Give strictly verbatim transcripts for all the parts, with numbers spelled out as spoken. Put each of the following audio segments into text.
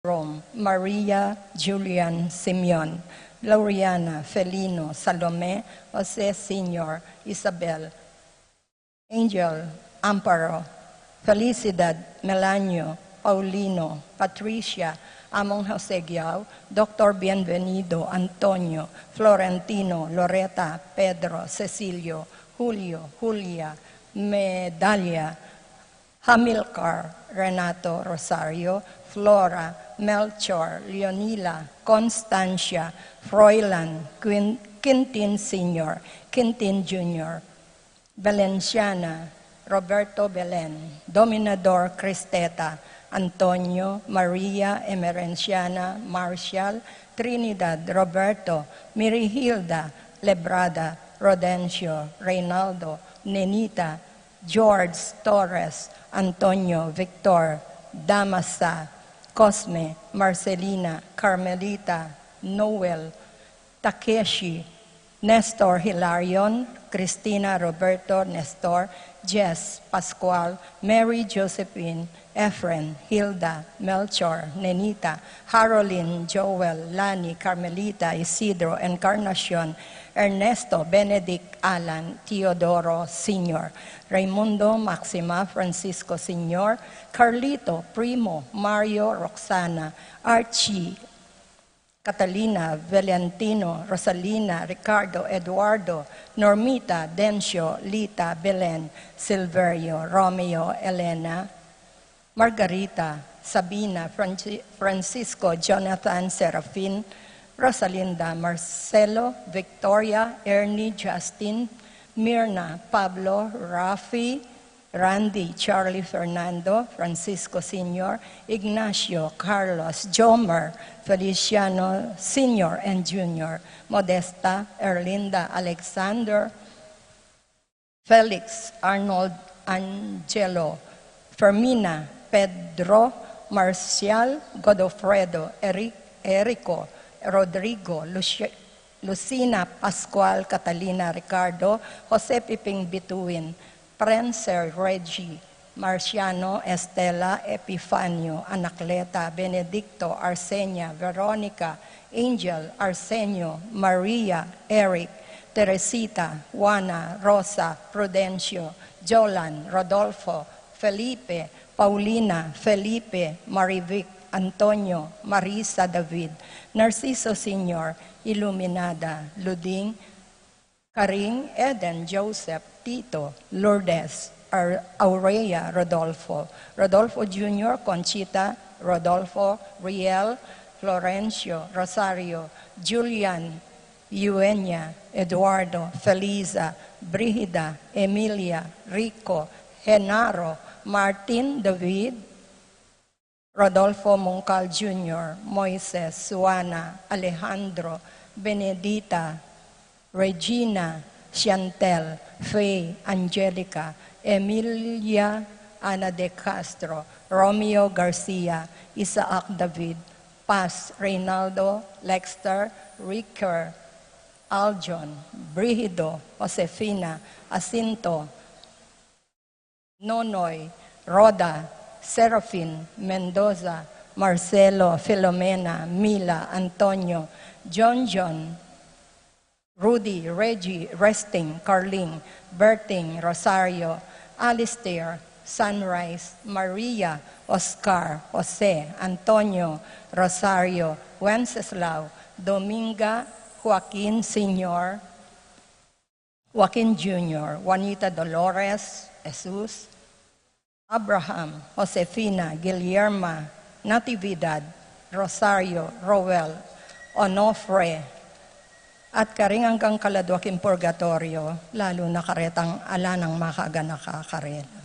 Jerome, Maria, Julian, Simeon, Gloriana, Felino, Salome, Jose Senior, Isabel, Angel, Amparo, Felicidad, Melanio, Paulino, Patricia, Among Jose Giao, Doctor Bienvenido, Antonio, Florentino, Loreta, Pedro, Cecilio, Julio, Julia, Medalia, Hamilcar, Renato, Rosario, Flora, Melchor, Leonila, Constancia, Froilan, Quin-, Quintin Senior, Quintin Junior, Valenciana, Roberto Belen, Dominador Cristeta, Antonio, Maria, Emerenciana, Marshall, Trinidad, Roberto, Mirihilda, Lebrada, Rodencio, Reynaldo, Nenita, George, Torres, Antonio, Victor, Damasa, Cosme, Marcelina, Carmelita, Noel, Takeshi, Nestor, Hilarion, Cristina, Roberto, Nestor, Jess, Pascual, Mary, Josephine, Efren, Hilda, Melchor, Nenita, Harolin, Joel, Lani, Carmelita, Isidro, Encarnacion, Ernesto, Benedict, Alan, Teodoro Senior, Raimundo, Maxima, Francisco Senior, Carlito, Primo, Mario, Roxana, Archie, Catalina, Valentino, Rosalina, Ricardo, Eduardo, Normita, Dencio, Lita, Belen, Silverio, Romeo, Elena, Margarita, Sabina, Franci-, Francisco, Jonathan, Serafin, Rosalinda, Marcelo, Victoria, Ernie, Justin, Mirna, Pablo, Rafi, Randy, Charlie, Fernando, Francisco Senior, Ignacio, Carlos, Jomer, Feliciano Senior and Junior, Modesta, Erlinda, Alexander, Felix, Arnold, Angelo, Fermina, Pedro, Marcial, Godofredo, Eric, Erico, Rodrigo, Luci-, Lucina, Pascual, Catalina, Ricardo, Jose Piping Bituin, Prenser, Reggie, Marciano, Estela, Epifanio, Anacleta, Benedicto, Arsenia, Veronica, Angel, Arsenio, Maria, Eric, Teresita, Juana, Rosa, Prudencio, Jolan, Rodolfo, Felipe, Paulina, Felipe, Marivic, Antonio, Marisa, David, Narciso Senior, Iluminada, Luding, Karing, Eden, Joseph, Tito, Lourdes, Ar-, Aurea, Rodolfo, Rodolfo Junior, Conchita, Rodolfo, Riel, Florencio, Rosario, Julian, Eugenia, Eduardo, Felisa, Brigida, Emilia, Rico, Genaro, Martin, David, Rodolfo, Mungkal Junior, Moises, Suana, Alejandro, Benedita, Regina, Chantel, Faye, Angelica, Emilia, Ana de Castro, Romeo Garcia, Isaac David, Paz, Reynaldo, Lexter, Ricker, Aljon, Brigido, Josefina, Jacinto, Nonoy, Rhoda, Serafin, Mendoza, Marcelo, Filomena, Mila, Antonio, John John, Rudy, Reggie, Resting, Carling, Berting, Rosario, Alistair, Sunrise, Maria, Oscar, Jose, Antonio, Rosario, Wenceslao, Dominga, Joaquin Senior, Joaquin Junior, Juanita, Dolores, Jesus, Abraham, Josefina, Guillerma, Natividad, Rosario, Roel, Onofre, at karing anggang kaladwa king purgatorio, lalu na karetang ala nang makaganaka karela.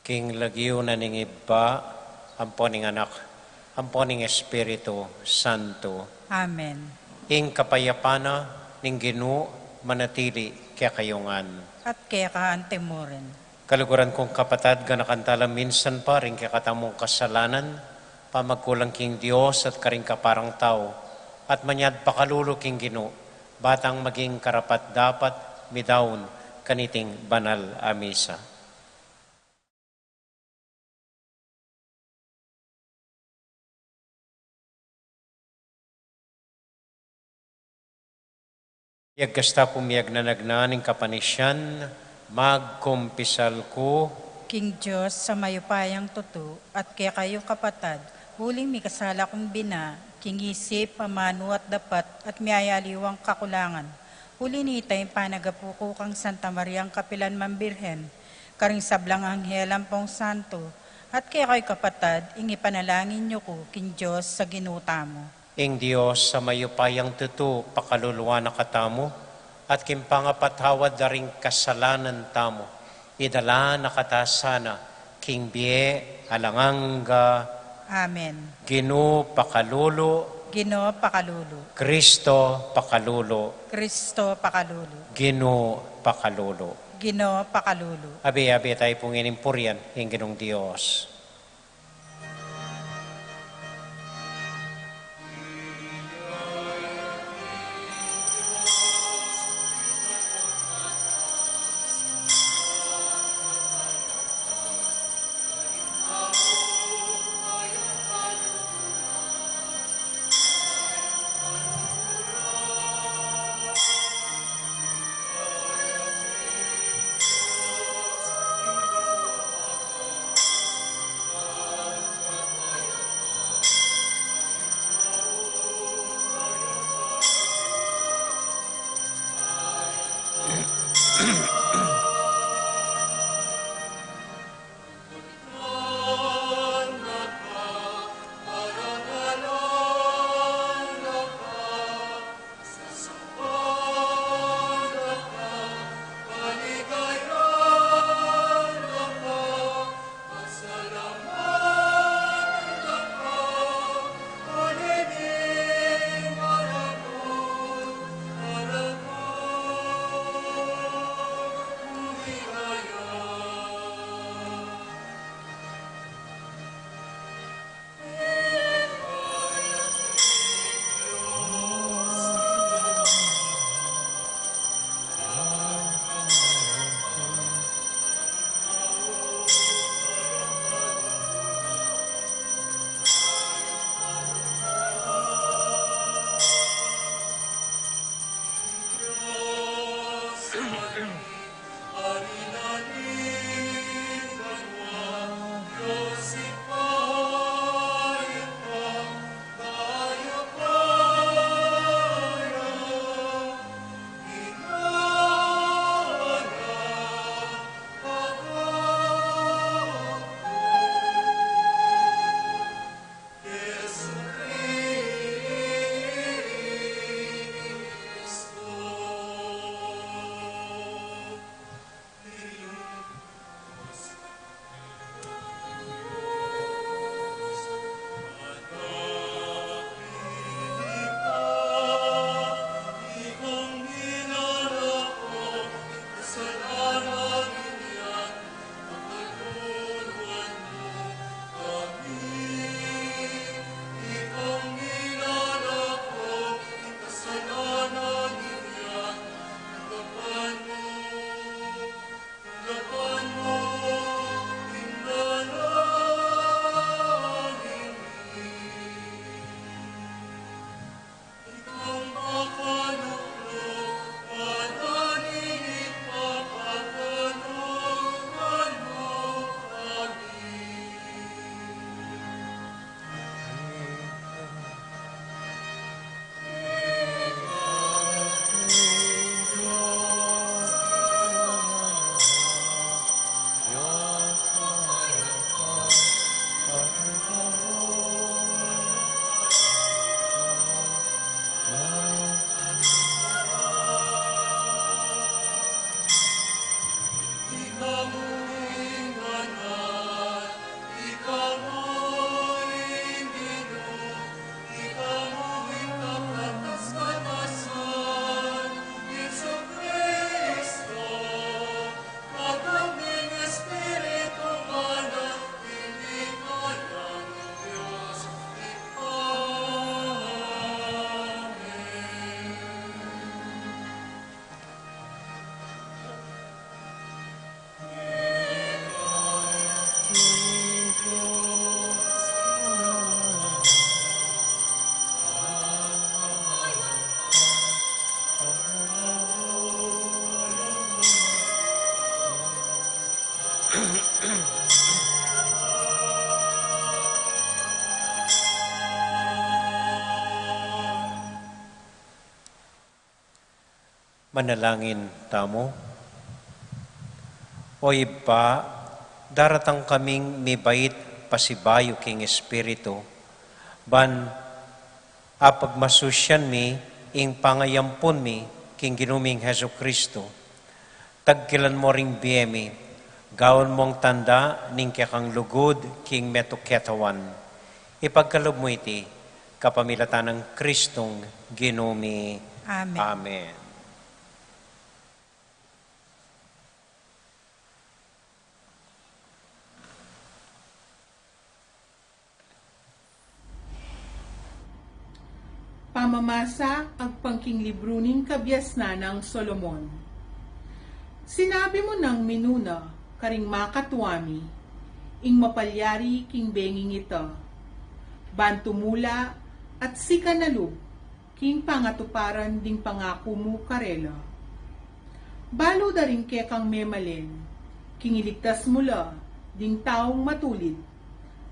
King lagyu na ning Ibpa, ampo ning Anak, ampo ning Espiritu Santo. Amen. Ing kapayapan na ning Ginu manatili kekayu ngan. At keka antimurin. Kaluguran kung kapatad, ganakan tala minsan pa ring kekatamung kasalanan, pamagkulang king Dios at karing kaparang tau, at manyad pakalulu king Ginu, ba tang maging karapat-dapat midaun kaniting banal a misa. Yagkasta ku miyagnanagnan ing kapanisian, magkumpisal ku king Dios a mayupayang tutu, at kekayu kapatad, uling mikasala kung bina, king isip, amanu at dapat, at miyayaliwang kakulangan. Uli nita ing panagapu ku kang Santa Mariang kapilan man Birhen, karing sablang anghel ampong santo, at kekayu kapatad, ing ipanalangin yu ku king Dios a Ginu tamu. Ing Dios a mayupayang tutu pakaluluan na katamu, at king pangapatawad da ring kasalanan tamu, idala na kata sana king bie alang angga. Amen. Ginu pakalulu. Ginu pakalulu. Kristo pakalulu. Kristo pakalulu. Ginu pakalulu. Ginu pakalulu. Abi, abi tayu pung inimpurian ing Ginung Dios. Manalangin tamu. O Ibpa, daratang kaming mibait pasibayu king Espiritu, ban apagmasusyan mi ing pangayampun mi king Ginu ming Jesucristo. Tagkilan mo ring bie mi, gawan mong tanda ning kekang lugud king metung ketawan. Ipagkalub mo iti kapamilatan nang Kristong Ginu mi. Amen. Amen. Pamamasa agpang king libru ning Kabiasnan nang Solomon. Sinabi mu nang minuna karing makatua mi, ing mapalyari king benging ita, ban tumula at sikan na lub king pangatuparan ding pangaku mu karela. Balu da ring kekang memalen, king iligtas mu la ding taung matulid,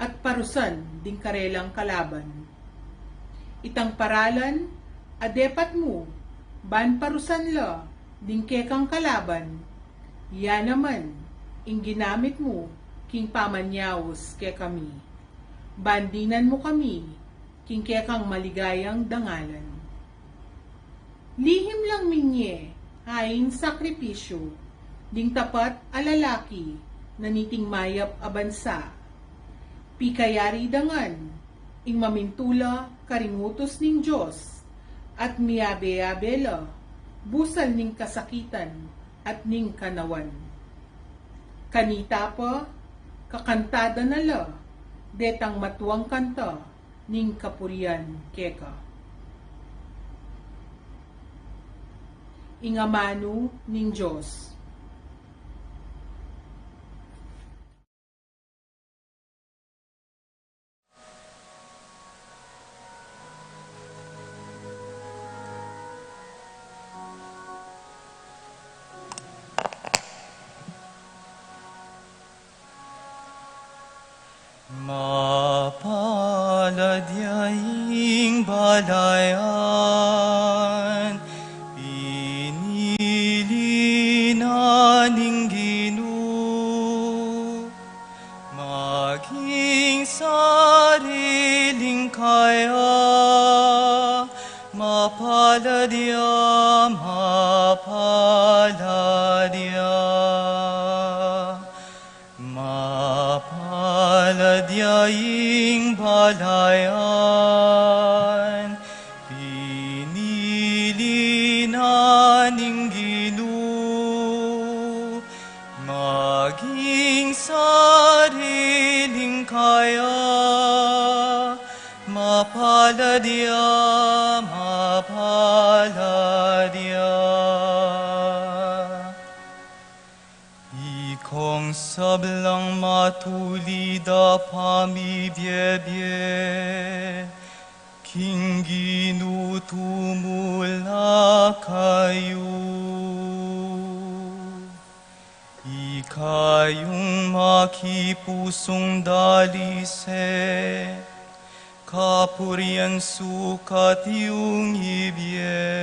at parusan ding karelang kalaban. Itang paralan a depat mu, ban parusan la ding kekang kalaban, ya naman ing ginamit mu king pamanyaus kekami. Ban dinan mu kami king kekang maligayang dangalan. Lihim lang minye a ing sakripisyu ding tapat a lalaki na niting mayap a bansa. Pikayari da ngan ing mamintu la karing utus ning Dios, at miyabe-yabe la busal ning kasakitan at ning kanawan. Kanita pa, kakanta da na la detang matuang kanta ning kapurian keka. Ing amanu ning Dios. Mapalad ya ing balayan pinili na ning Ginu, maging sariling kaya. Mapalad ya, mapalad ya. Mapalad ya ing balayan pinili na ning Ginu, maging sariling kaya. Mapalad ya, mapalad ya. Ikong sablang matulid a pamibiebie, king Ginu tumula kayu. Ikayung makipusung dalise, kapurian sukat yung ibie.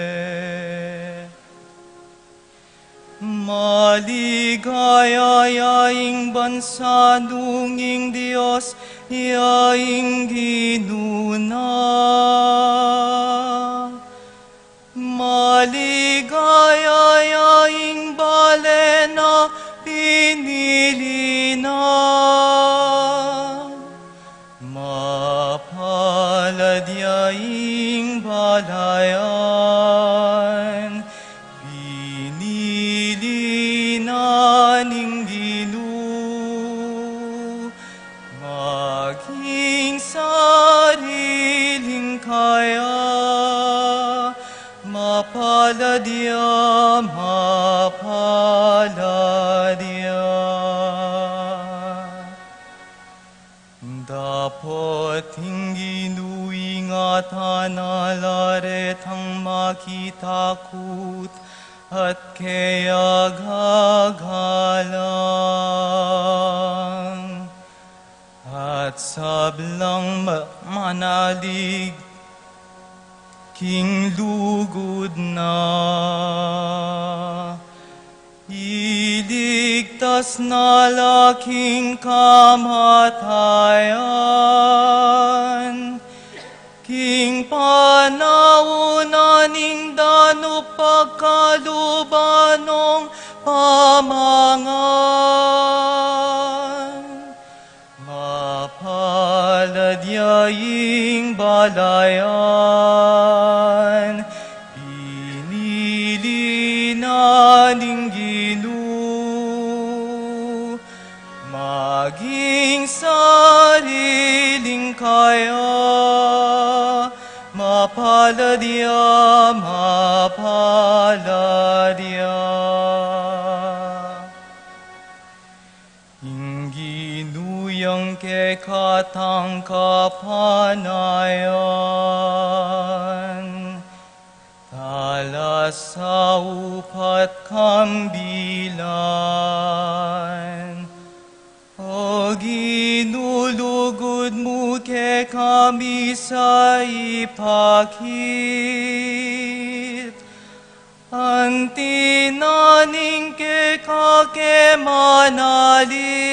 Maligaya ya ing bansa nung ing Dios ya ing Ginu na. Maligaya ya ing bale na pinili na. Mapalad ya ing balayan pinili na ning Ginu, maging sariling kaya. Mapalad ya, mapalad ya. Dapot ing Ginu ing atin a la retang makitakut at kaya gagalang. Sablang ma-, manalig king lugud na, iligtas na la king kamatayan, king panaun na ning danup pagkaluban nong pamangan. Mapalad ya ing balayan pinili na ning Ginu, maging sariling kaya. Mapalad ya, mapalad ya. Ing Ginu yang kekatang kapanayan, talasaup at kambilan. O Ginu, lugud mu kekami sa ipakit, anti na ning keka ke manalig.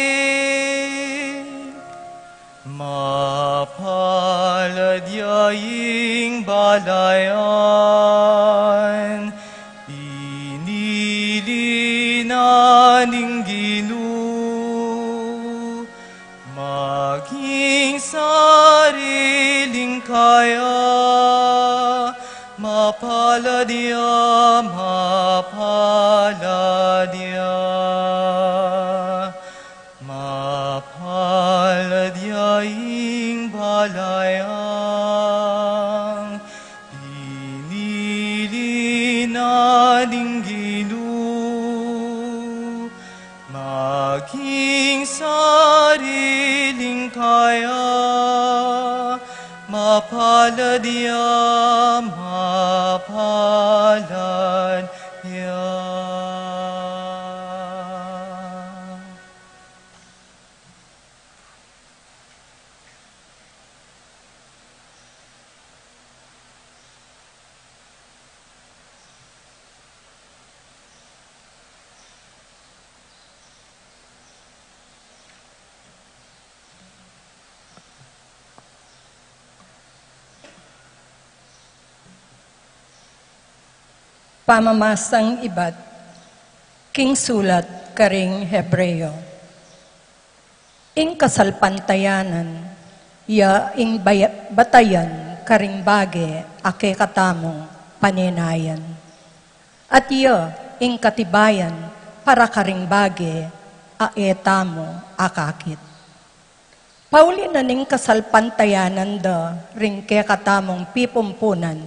Mapalad ya ing balayan pinili na ning Ginu, maging sariling kaya. Mapalad ya, mapalad ya. Mapalad ya ing balayang pinili na ning Ginu, maging sariling kaya. Mapalad ya, mapalad ya. Pamamasang ibat king sulat karing Hebreo. Ing kasalpantayanan ya ing baya-, batayan karing bage a kekatamung panenayan, at ya ing katibayan para karing bage a e tamu akakit. Pauli na ning kasalpantayanan da ring kekatamung pipumpunan,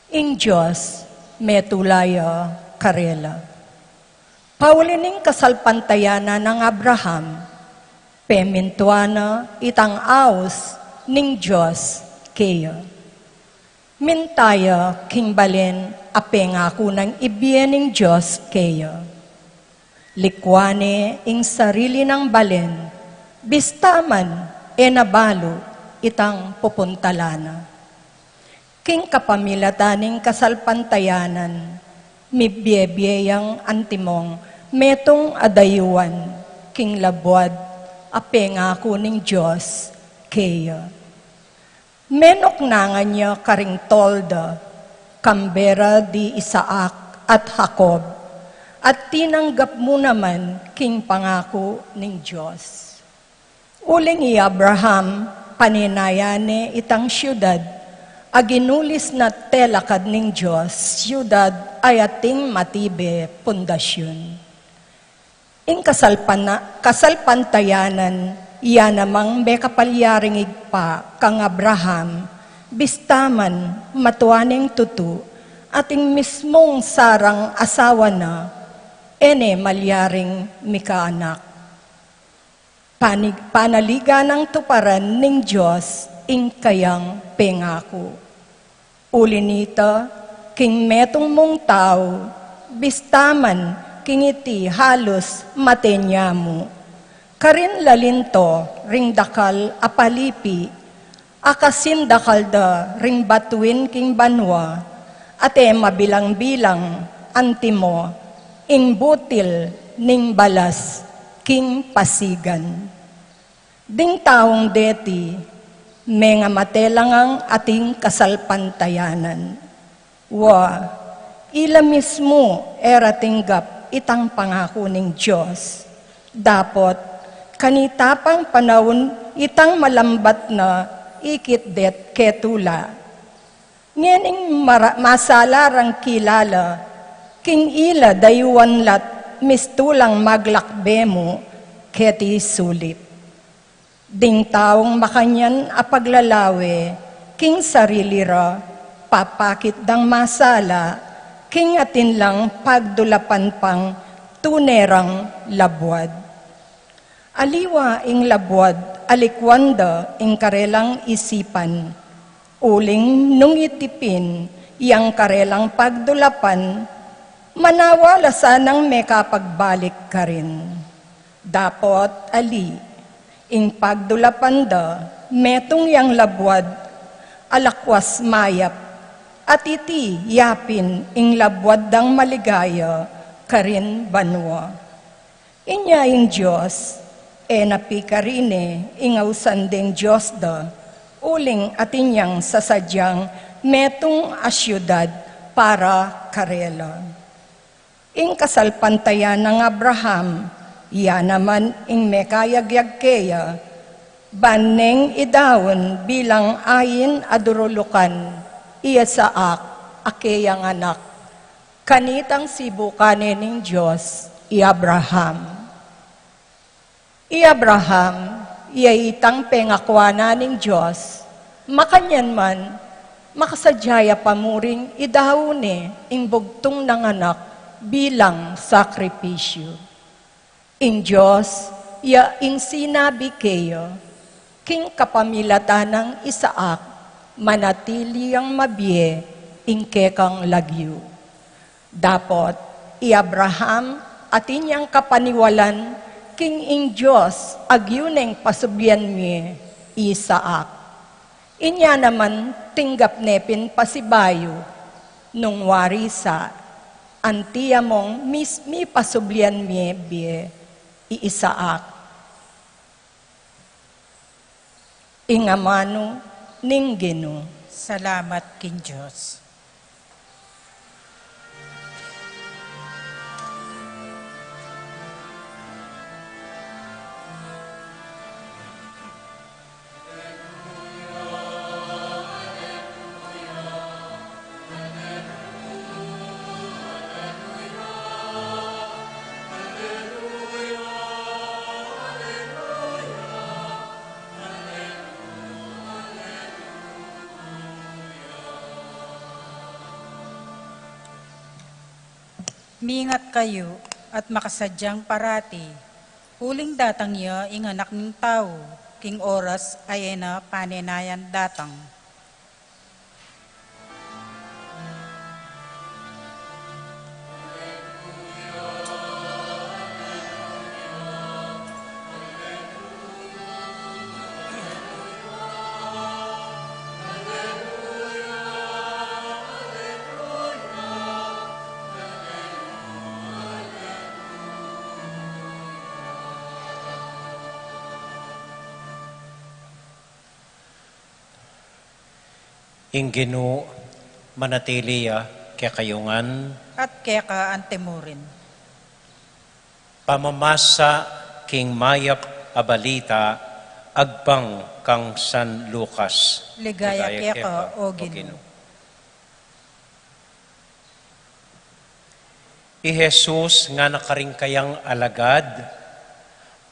ing Dios metung la ya karela. Pauli ning kasalpantayanan nang Abraham, pemintuan na itang aus ning Dios keya. Minta ya king balen a pengaku nang ibie ning Dios keya. Likwan ne ing sarili nang balen, bista man e na balu itang pupuntalan na. King kapamilatan ning kasalpantayanan, mibie-bie yang antimong metung a dayuan king labuad a pengaku ning Dios keya. Menuknangan ya karing tolda, kambe ra di Isaac at Jacob, at tinanggap mu naman king pangaku ning Dios. Uling i Abraham, panenayan ne itang siudad a ginulis na telakad ning Dios, siudad a ating matibe pundasyun. Ing kasalpana-, kasalpantayanan, iya namang mekapalyaring ibpa kang Abraham, bista man matua neng tutu, at ing mismung sarang asawa na, e ne malyaring mikaanak. Panig-, panaligan nang tuparan ning Dios ing kayang pengaku. Uli nita, king metung mung tau, bista man king iti halus mate ne mu, Karin la linto ring dakal a palipi, a kasindakal da ring batuin king banua, at e mabilang-bilang antimo ing butil ning balas king pasigan. Ding taung deti, mengamate la ngang ating kasalpantayanan. Wa, ila mismu e ra tinggap itang pangaku ning Dios. Dapot, kanita pang panaun itang malambat na ikit det ketula. Ngening mara-, masala rang kilala, king ila dayuan la't mistulang maglakbe mu keti sulip. Ding taung makanyan a paglalawe king sarili ra, papakit dang masala king atin lang pagdulapan pang tune rang labuad. Aliwa ing labuad, alikuan da ing karelang isipan. Uling nung itipin yang karelang pagdulapan, manawa la sanang mekapagbalik karin. Dapot ali, ing pagdulapan da, metung yang labuad, alakwas mayap, at iti yapin ing labuad dang maligaya karin banua. Inya ing Dios, e na pikarine ing ausan deng Dios da, uling atin yang sasadyang metung a siudad para karela. Ing kasalpantayanan nang Abraham, ya naman ing mekayagyag keya, ban neng idaun bilang ain a durulukan i Isaac a keyang anak. Kanitang sibukan ne ning Dios i Abraham. I Abraham, ya itang pengakuan na ning Dios, makanyan man, makasadya ya pa muring idaun ne ing bugtung nang anak bilang sakripisyu. Ing Dios, ya ing sinabi keya, king kapamilatan nang Isaac, manatili yang mabie ing kekang lagyu. Dapot, i Abraham, atin yang kapaniwalan, king ing Dios, agyu neng pasublian mie, i Isaac. Inya naman tinggap ne pin pasibayu, nung wari sa, anti ya mong mis-, mipasublian mie bie, i Isaac. Ing amanu ning Ginu. Salamat king Dios. Mingat kayu at makasadyang parati, uling datang ya ing Anak ning Tau, king oras a e na panenayan datang. Ing Ginu manatili ya kekayu ngan. At keka antimurin. Pamamasa king mayap a balita agpang kang San Lucas. Ligaya keka, O Ginu. I Jesus ngana karing kayang alagad,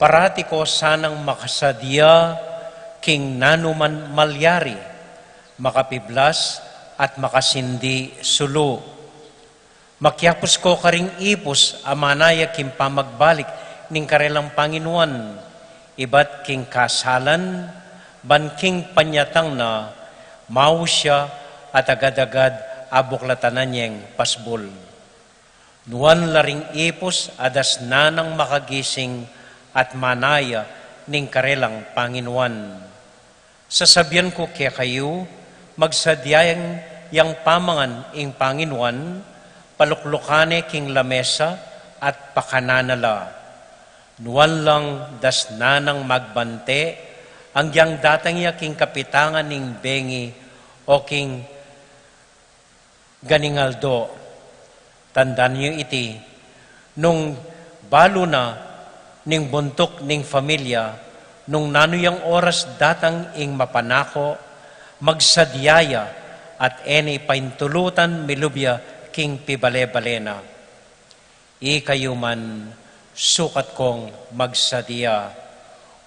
parati ko sanang makasadya king nanuman malyari, makapiblas at makasindi sulu. Makiapus ko karing ipus a manaya king pamagbalik ning karelang Panginuan, ibat king kasalan, ban king panyatang na, maus ya at agad-agad abuklatan na neng pasbul. Nuan la ring ipus a dasnan nang makagising at manaya ning karelang panginuan. Sasabian ku kekayu, magsadya yang pamangan ing panginuan, paluklukan ne king lamesa at pakanan na la. Nuan lang dasnan nang magbante, anggiyang datang ya king kapitangan ning bengi o king ganing aldo. Tandan yu iti, nung balu na ning buntuk ning familia, nung nanu yang oras datang ing mapanako, magsadya ya at e ne paintulutan milub ya king pibale-bale na. Ikayu man, sukat kong magsadya,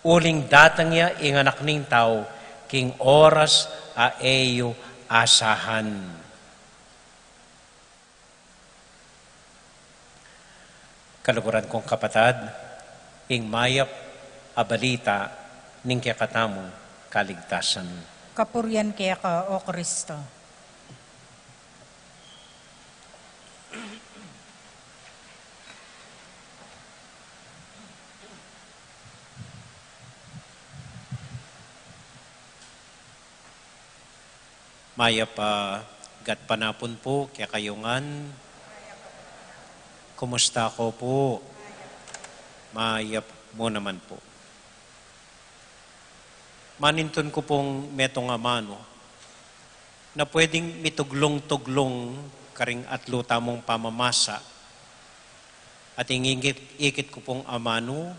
uling datang ya ing Anak ning Tau king oras a e yu asahan. Kaluguran kong kapatad, ing mayap a balita ning kekatamung kaligtasan. Kapurian keka, O Kristo. Mayap a gatpanapun pu kekayu ngan. Kumusta ko pu? Mayap mu naman pu. Manintun ku pung metung amanu na pwedeng mituglung-tuglung karing atlu tamung pamamasa. At ing ikit, ikit ku pung amanu,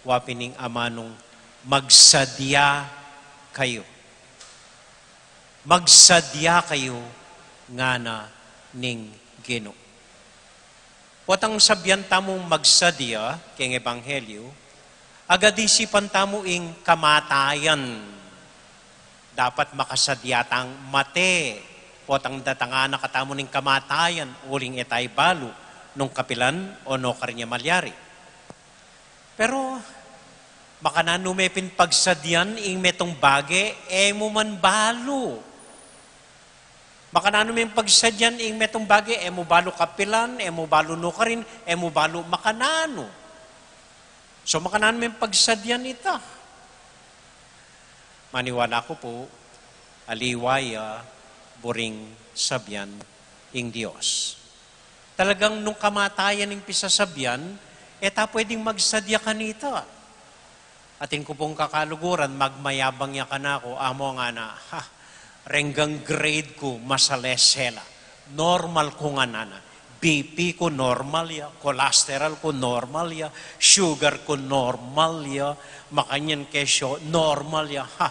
wa pin ing amanung magsadya kayu. Magsadya kayu, ngana ning Ginu. Potang sabian tamung magsadya keng ebanghelyu, agad isipan tamu ing kamatayan. Dapat makasadya tang mate, potang datang na katamu ning kamatayan, uling e tayu balu nung kapilan o nukarin ya malyari. Pero makananu me pin pagsadyan ing metung bage e mu man balu? Makananu me pagsadyan ing metung bage e mu balu kapilan, e mu balu nukarin, e mu balu makananu? So, makananu me pagsadyan ita? Maniwala ku pu, aliwa ya buring sabian ing Dios. Talagang nung kamatayan ing pisasabian, e ta pwedeng magsadya kanita. Atin ku pung kakaluguran, magmayabang ya kanaku, amu ngana, ha, renggang grade ku, masalese la. Normal ku ngan, ngana. B P ku normal ya, cholesterol ku normal ya, sugar ku normal ya, makanyan kesyo normal ya, ha,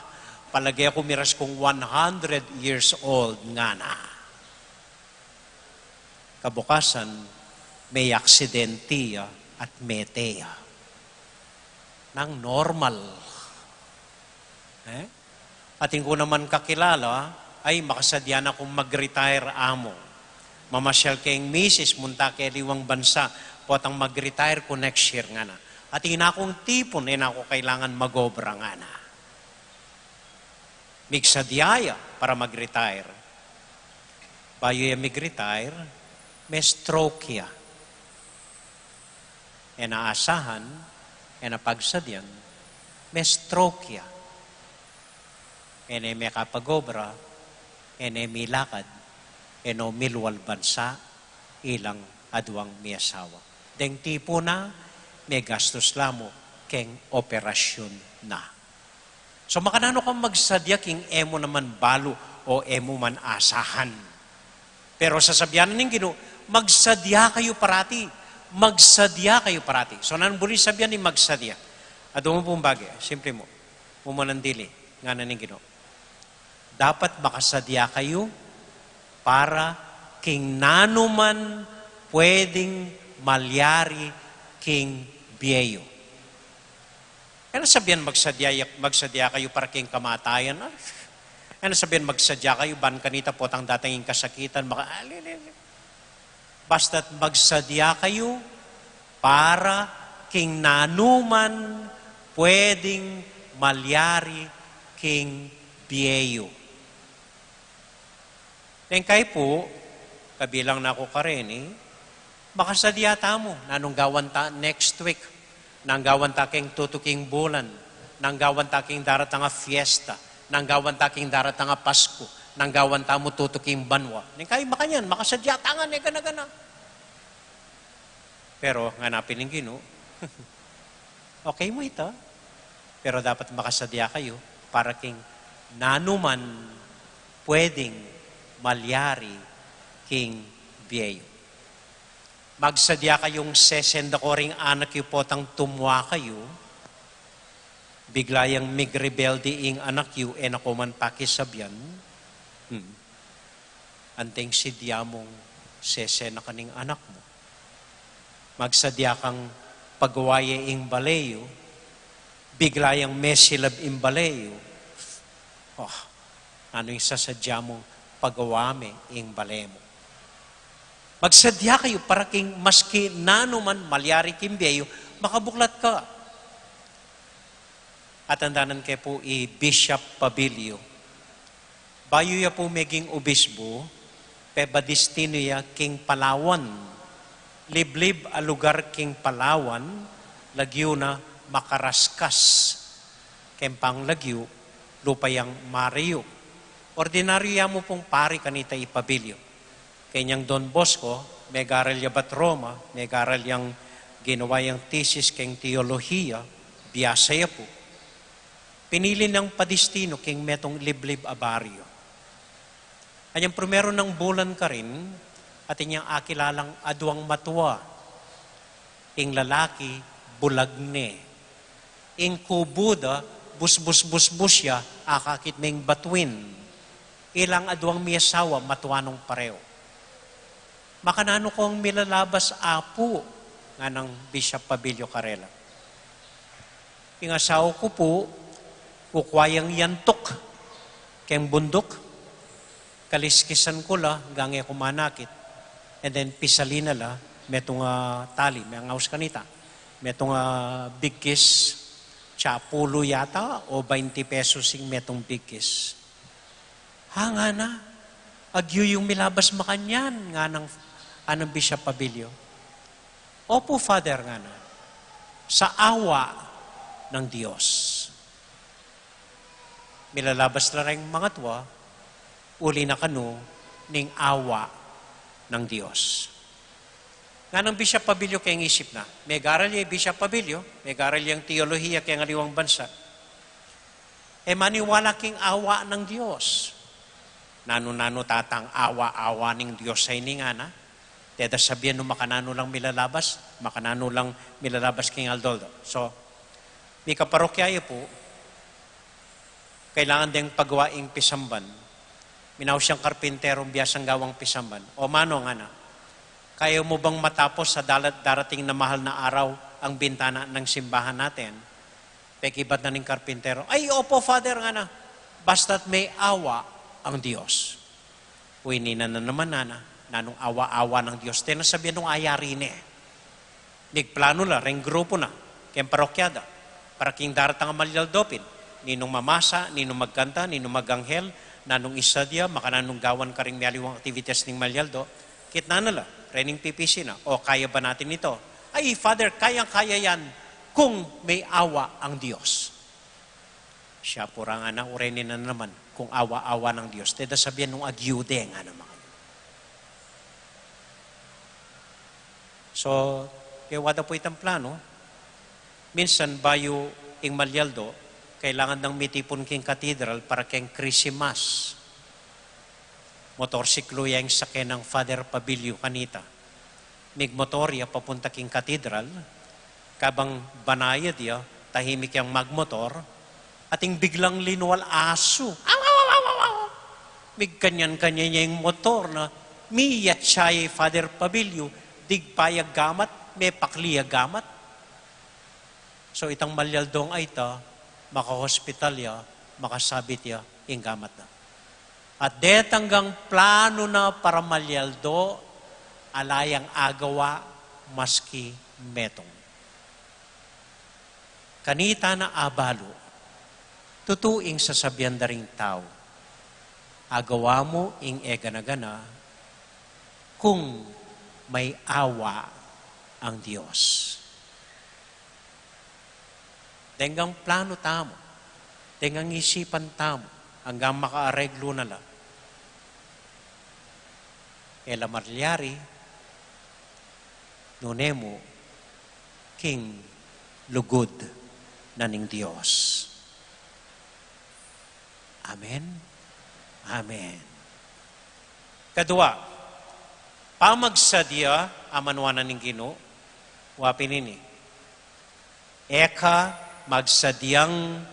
palage ku miras kung one hundred years old, ngana. Kabukasan, me-aksidente ya at mete ya. Nang normal. E? Atin ku naman kakilala, ay, makasadya na kung mag-retire, amu. Mamasyal keng misis, munta keng aliwang bansa, potang mag-retire ku next year, ngana. Atin kung tipun, e na ku kailangan mag-obra, ngana. Migsadya ya para mag-retire. Bayu ya mig-retire, me-stroke ya. E na asahan, e na pagsadyan, me-stroke ya. E ne mekapag-obra, e ne milakad, e no milual bansa, ilang aduang miasawa. Deng tipun na, megastus la mu keng operasyun na. So, makananu kang magsadya king e mu naman balu o e mu man asahan? Pero sasabian ning Ginu, magsadya kayu parati. Magsadya kayu parati. So, nanu buri sabian ning magsadya? Adwa mu pung bage, simple mu. Mumunang dili, ngana ning Ginu. Dapat makasadya kayu para king nanu man pwedeng malyari king bie yu. E na sabian magsadya, magsadya kayu para king kamatayan. E na sabian magsadya kayu ban kanita potang datang ing kasakitan. Maka, ah, li, li, li. Basta't magsadya kayu para king nanu man pwedeng malyari king bie yu. Deng kay pu, kabilang na ku kareni, makasadya tamu, nanung gawan ta next week. Nanu gawan ta king tutuking bulan, nanu gawan ta king daratang a fiesta, nanu gawan ta king daratang a Pasku, nanu gawan ta mu tutuking banua. Ning kai makanyan, makasadya tangan, e gana-gana. Pero ngana pin ning Ginu, okay mu ita, pero dapat makasadya kayu para king nanu man pwedeng malyari king bie yu. Magsadya kayung sesenda ko ring anak yu potang tumua kayu, bigla yang migrebelde ing anak yu, e na ko man pakisabian. Hmm. Anteng sidya mung sesena ka ning anak mu. Magsadya kang pagawa ye ing bale yu, bigla yang mesilab ing bale yu. Oh, nanu ing sasadya mung pagawa me ing bale mu? Magsadya kayu para king maski nanu man malyari king bie yu, makabuklat ka. Atandanan ke pu i Bishop Pabilio. Bayu ya pu meging obisbu, pebadistinu ya king Palawan. Liblib a lugar king Palawan, lagyu na makaraskas. Keng panglagyu, lupa yang mariyu. Ordinaryu ya mu pung pari kanita i Pabilio. Kenyang Don Bosco, megaral ya bat Roma, megaral yang ginawa yang thesis keng teolohiya, biyasa ya pu. Pinili nang padistinu king metung liblib a baryo. Anyang primero nang bulan karin, atin yang akilalang aduang matua, ing lalaki, bulag ne. Ing kubu da, busbus-busbus ya, akakit meng batuin. Ilang aduang miyasawa, matua nung pareo. Makananu kong milalabas, Apu, nganang Bishop Pabilio karela. Ing asawa ku pu, kukua yang yantuk keng bunduk, kaliskisan ku la, gang e ku manakit, and then pisalin na la, metung a tali, mengaus kanita, metung a bigkis, tsapulu yata, o bainti pesos ing metung bigkis. Ha, ngana, agyu yung milabas makanyan, nganang, nganang Bishop Pabilio. Opo, Father, ngana, sa awa ng Diyos. Milalabas la reng mangatua, uli na kanu ning awa ng Diyos. Nganang Bishop Pabilio keng isip na, megaral ya i Bishop Pabilio, megaral yang teolohiya keng aliwang bansa. E maniwala king awa ng Diyos. Nanu-nanu tatang awa-awa ning Diyos a ini, ngana? Teda sabian nung makananu lang milalabas, makananu lang milalabas king aldo-aldo. So, mika parokya ya pu, kailangan deng pagawa ing pisamban. Minaus yang karpinterong biyasang gawang pisamban. O manong, ngana, kaya mu bang matapos sa dalat-, darating na mahal na araw ang bintana ng simbahan natin? Pekibat na ning karpintero, "Ay, opo, Father," ngana, "basta't may awa ang Diyos." Uy, nina na naman, ngana, nanung awa-awa ng Diyos? Tena sabian nung ayari ne. Migplano la reng grupu na keng parokya da para king daratang a malyaldo pin, ninung mamasa, ninung magkanta, ninung maganghel, nanung isadya, makananung gawan karing mialiwang aktivitas ning malyaldo. Kitnan na la rening pipisina, "O, kaya ba natin ito?" "Ay, Father, kayang-kaya yan kung may awa ang Diyos." Siya pu ra, ngana, ureni na naman kung awa-awa ng Diyos. Teda sabian nung agyu de, ngana, mga. So, kaya wada pu itang plano, minsan bayu ing malyaldo, kailangan nang mitipun king katedral para keng Christmas. Motorsiklo ya ing sake nang Father Pabilio kanita. Migmotor ya papunta king katedral, kabang banayad ya, tahimik yang magmotor, ating biglang linual asu. Aw, aw, aw, aw, aw, aw. Migkanyan-kanyan ya ing motor na, miyatsa ya i Father Pabilio, digpa ya gamat, mepakli ya gamat. So, itang malyaldong a ita, makahospital ya, makasabit ya ing gamat na. At detang gang plano na para malyaldo, ala yang agawa maski metung. Kanita na abalu, tutu ing sasabian da ring tau, agawa mu ing e gana-gana kung may awa ang Diyos. Deng planu tamu, deng isipan tamu, anggang makaareglu na la. E la malyari, nune mu king lugud na ning Dios. Amen. Amen. Kadua, pamagsadya, amanuan na ning Ginu, wa pin ini. E ka magsadyang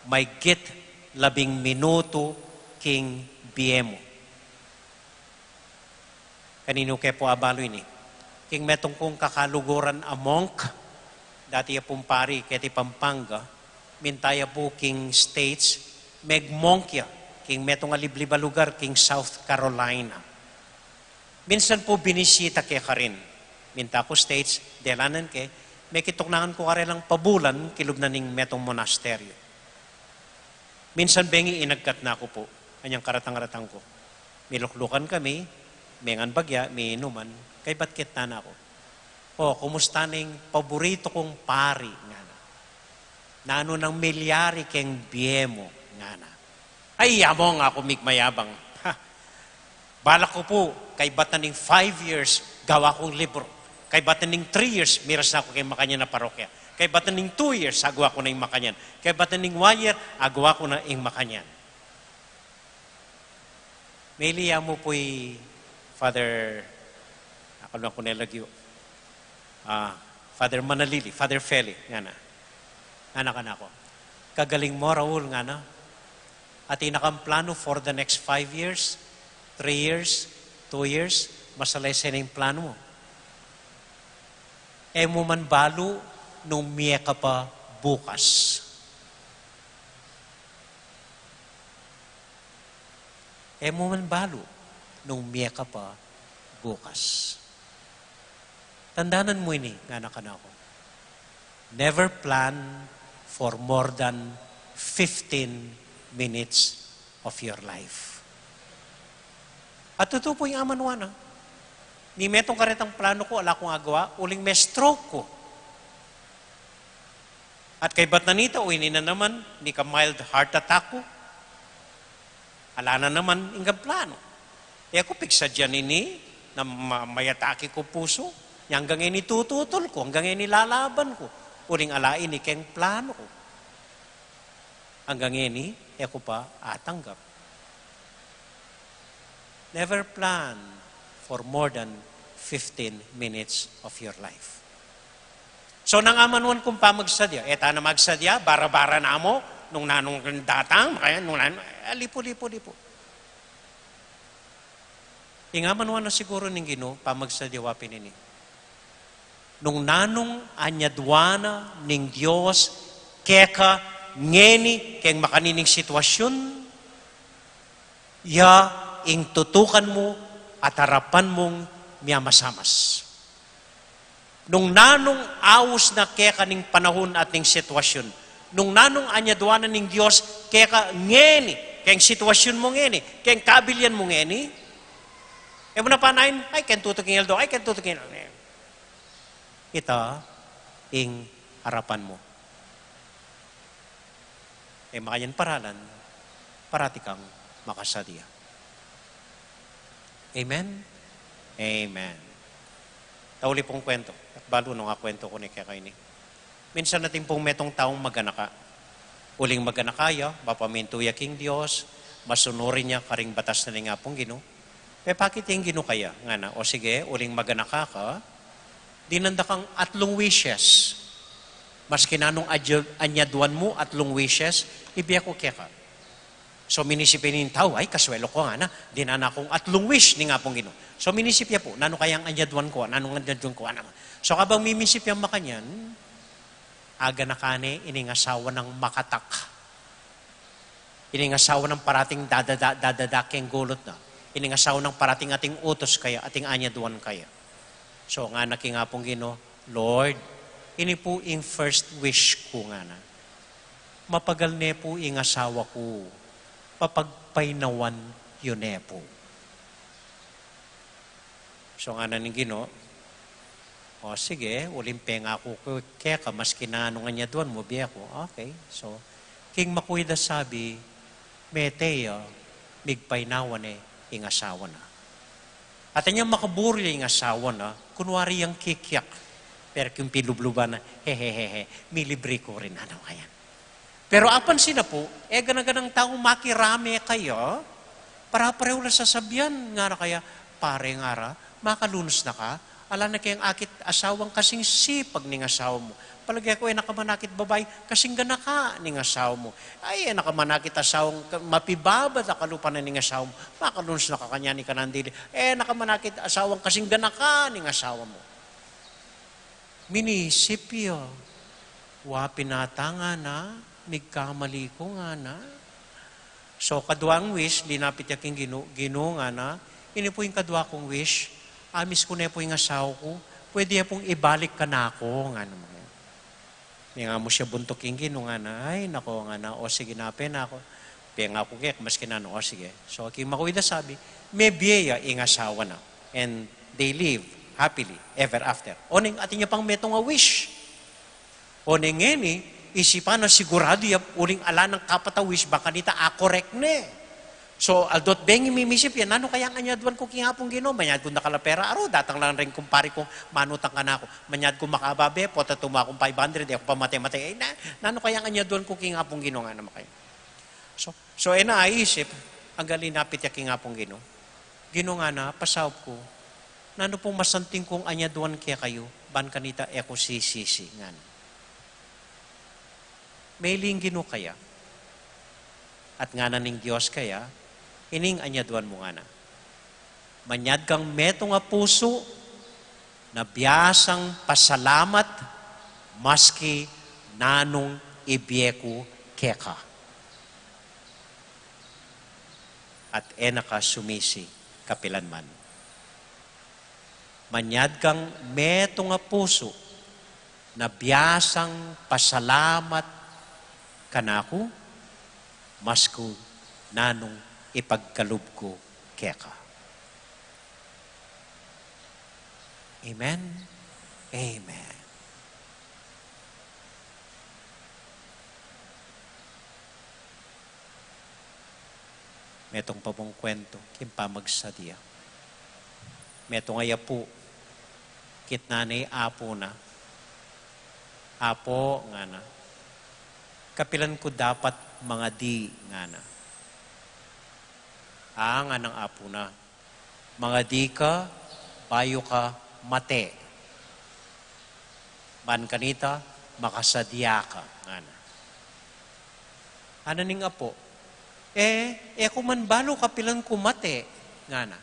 maygit labing minutu king bie mu. Kaninu ke pu abalu ini? King metung kung kakaluguran a monk, dati ya pung pari keti Pampanga, minta ya pu king States, megmonk ya, king metung a liblib a lugar, king South Carolina. Minsan pu binisita ke karin. Minta ku States, delanan ke, mekituknangan ku karelang pabulan, kilub na ning metung monasteryo. Minsan bengi inagkat na ku pu, anyang karatang-ratang ku. Miluklukan kami, mengan bagya, miinuman, kaybat kitnan na ku. O, kumusta ning paburitu kung pari, ngana. Nanu nang milyari keng bie mu, ngana. Ay, among aku migmayabang. Ha. Balak ku pu, kaybat na ning five years, gawa kung libro. Kaybat na ning three years, miras na ku keng makanyan a parokya. Kaybat na ning two years, agawa ku na ing makanyan. Kaybat na ning one year, agawa ku na ing makanyan. Meli ya mu pu i Father, akaluan ku ne lagyu. Ah, Father Manalili, Father Feli, ngana. Ngana kanaku. Kagaling mo, Raul, ngana. Atin na kang planu for the next five years, three years, two years, masalese na ing planu mu. E mu man balu nung mie ka pa bukas. E mu man balu nung mie ka pa bukas. Tandanan mu ini, ngana kanaku. Never plan for more than fifteen minutes of your life. At tutu pu ing amanuan na. Ni metung karetang planu ku, ala kung agawa, uling me-stroke ku. At kaybat na nita, o ini na naman, nika mild heart attack ku. Ala na naman ing planu. E ku pigsadyan ini, na ma-, mayatake ku pusu. Anggang ini tututul ku, anggang ini lalaban ku. Uling ala ini keng planu ku. Anggang ini, e ku pa atanggap. Never plan for more than fifteen minutes of your life. So, nanu ing amanuan kung pamagsadya? E tana magsadya, bara-bara na mu, nung nanung datang, kaya nung nanung, eh, lipu, lipu, lipu. Ing amanuan na siguru ning Ginu, pamagsadya wa pin ini. Nung nanung anyadwan na ning Dios keka ngeni keng makanining sitwasyun, ya ing tutukan mu at arapan mung miyamasamas. Nung nanung aus na keka ning panahun at ning sitwasyun, nung nanung anyadwan na ning Dios keka ngeni, keng sitwasyun mu ngeni, keng kabilian mu ngeni, e mu na panayan, ay, keng tutu king aldo, ay, keng tutu king aldo. Ita ing arapan mu. E makanyan paralan, parati kang makasadya. Amen? Amen. Tauli pung kwento. At balu nung akwentu ku ne kekayu ini. Minsan atin pung metung taung maganaka. Uling maganaka ya, mapamintu ya king Dios, masunurin ya karing batas na ning Apung Ginu. Pepakit ing Ginu kaya, ngana, o sige, uling maganaka ka, dinan da kang atlung wishes. Maski nanung adya-, anyadwan mu, atlung wishes, ibie ku keka. So, minisip ya ning tau, ay, kaswelu ku, ngana, dinan na kung atlung wish ning Apung Ginu. So, minisip ya pu, nanu kayang anyadwan ku, nanung anyadwan ku, ngana. So, kabang mimisip yang makanyan, aganaka ne ining asawa nang makatak. Ining asawa nang parating dadada, dadada keng gulut na. Ining asawa nang parating ating utus kaya, ating anyadwan kaya. So, ngana king Apung Ginu, Lord, ini pu ing first wish ku, ngana. Mapagal ne pu ing asawa ku, papagpainawan yu ne pu. So, ngana ning Ginu, O sige, uling pengaku ku keka, maski nanu ngan anyaduan mu, bie ku. Okay, so, king makuid a sabi, mete ya, migpainawa ne ing asawa na. At anyang makaburi ya ing asawa na, kunwari yang kikyak, pero king pilubluban na, hehehehe, milibre ku rin, nanu kaya. Pero apansin na pu, e gana-ganang tau makirame kaya, para pareho la sasabian, ngara kaya, pare ngara, makalunus na ka, ala na keng akit asawang kasing sipag ning asawa mu. Palage ku, e na ka manakit babai kasing ganaka ning asawa mu. Ay, e na ka manakit asawang ka-, mapibabad a kalupa na ning asawa mu. Makalunus na ka kanyan, ika nang dili. E na ka manakit asawang kasing ganaka ning asawa mu. Minisip ya, wa pin ata ngana, migkamali ku ngana. So, kaduang wish, linapit ya king Ginu, Ginu ngana, ini pu ing kadua kung wish, amiss ku ne pu ing asawa ku, pwede ya pung ibalik kanaku, ngana. Mengamu ya buntuk king Ginu ngana, ay, nako ngana, o sige na, pengaku, pengaku keka, maski nanu, o sige. So, king makuid a sabi, mebie ya ing asawa na. And they live happily ever after. Oneng atin ya pang metung a wish. Oneng ngeni, isipan na siguradu ya uling ala nang kapat a wish, bang kanita a-correct ne. So, aldo't bengi mimisip ya, nanu kayang anyaduan ku king Apung Ginu, manyad kung dakal a pera, aru, datang lang ring kumpari kung manutang kanaku, manyad kung makababe, pota tumu akung five hundred, e ku pa mate-mate, ay, na, nanu kayang anyaduan ku king Apung Ginu, ngana makaya. So, so, e na aisip, anggang linapit ya king Apung Ginu. Ginu ngana, pasaup ku, nanu pung masanting kung anyaduan kekayu, ban kanita e ku sisisi, ngana. Mailing Ginu kaya, at ngana ning Dios kaya, ining anyaduan mu ngana. Manyad kang metung a pusu na biasang pasalamat maski nanung ibie ku keka. At e na ka sumisi kapilan man. Manyad kang metung a pusu na biasang pasalamat kanaku, maski nanung ipagkalub ku keka. Amen. Amen. Metung pa pung kuwentu king pamagsadya. Metung a apu, kitnan ne ing apu na. Apu, ngana, kapilan ku dapat mangadi, ngana. A, nganang apu na, mangadi ka bayu ka mate, ban kanita makasadya ka, ngana. Ana ning apu, e, e ku man balu kapilan ku mate, ngana.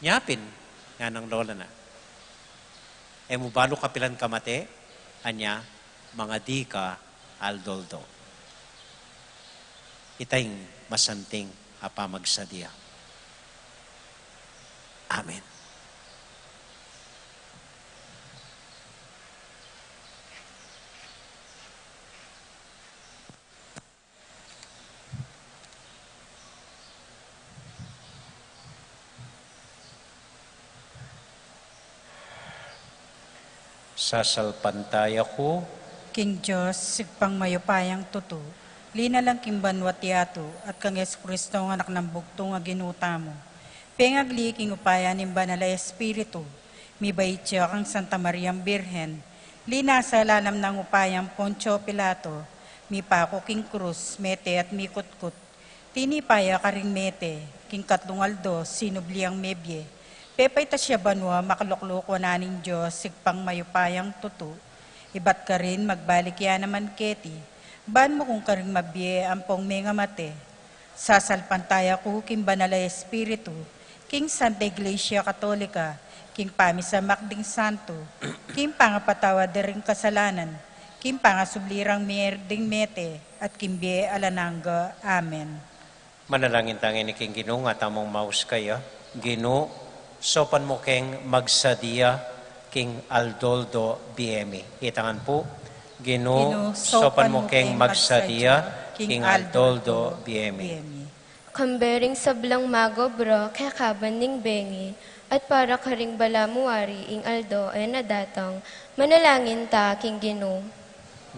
Nya pin, nganang lola na, e mu balu kapilan ka mate? Anya, mangadi ka aldo-aldo. Ita ing masanting a pamagsadya. Amen. Sasalpantaya ku king Dios, Ibpang mayupayang tutu, linalang king banua't yatu, at kang Jesucristo, Anak nang bugtung a Ginu tamu. Pengagli king upaya ning Banal a Espiritu, mibait ya kang Santa Mariang Birhen, linasa lalam nang upayang Poncio Pilato, mipaku king krus, mete at mikutkut, tinipa ya karing mete, king katlung aldo sinubli yang mebie. Pepaitas ya banua, makalukluk wanan ning Dios, Ibpang mayupayang tutu. Ibat karin magbalik ya naman keti, ban mukung karing mabie ampong mengamate. Sasalpantaya ku king Banal a Espiritu, king Santa Iglesia Katolika, king pamisamak ding santu, king pangapatawad da ring kasalanan, king pangasubli rang mie ding mete, at king bie alang angga. Amen. Manalangin tang ini king Ginu, nga tamung maus kaya. Ginu, saupan mu keng magsadia king aldo-aldo bie mi. Itangan pu, Ginu, Ginu, saupan mu keng magsadia king aldo-aldo bie mi. Kambe ring sablang magobra keka ban ning bengi, at para karing balamu wari ing aldo e na datang, manalangin ta king Ginu.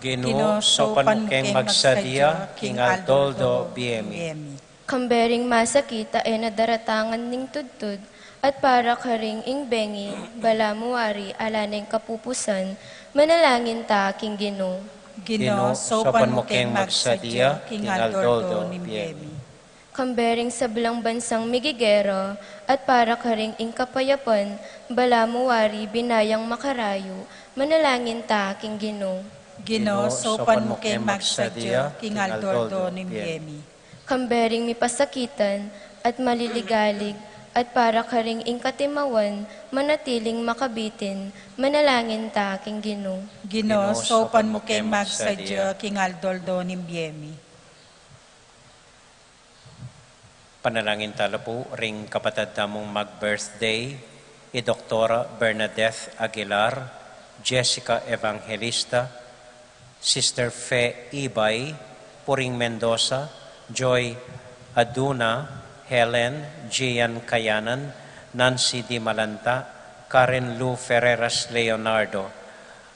Ginu, Ginu, saupan mu keng magsadya king aldo-aldo bie mi. Kambe ring masakit a e na daratangan ning tudtud, at para karing ing bengi balamu wari ala neng kapupusan, manalangin ta king Ginu. Ginu, saupan mu keng magsadya king aldo-aldo ning bie mi. Kambe ring sablang bansang migigera, at para karing ing kapayapan balamu wari binayang makarayu, manalangin ta king Ginu. Ginu, saupan mu keng magsadya king aldo-aldo ning bie mi. Kambe ring mipasakitan at maliligalig, at para karing ing katimawan manatiling makabitin, manalangin ta king Ginu. Ginu, saupan mu keng magsadya king aldo-aldo ning bie mi. Panalangin tala pu ring kapatad tamung mag-birthday, i Doktora Bernadette Aguilar, Jessica Evangelista, Sister Fe Ibay, Puring Mendoza, Joy Aduna, Helen, Gian Kayanan, Nancy Di Malanta, Karen Lou Ferreras Leonardo,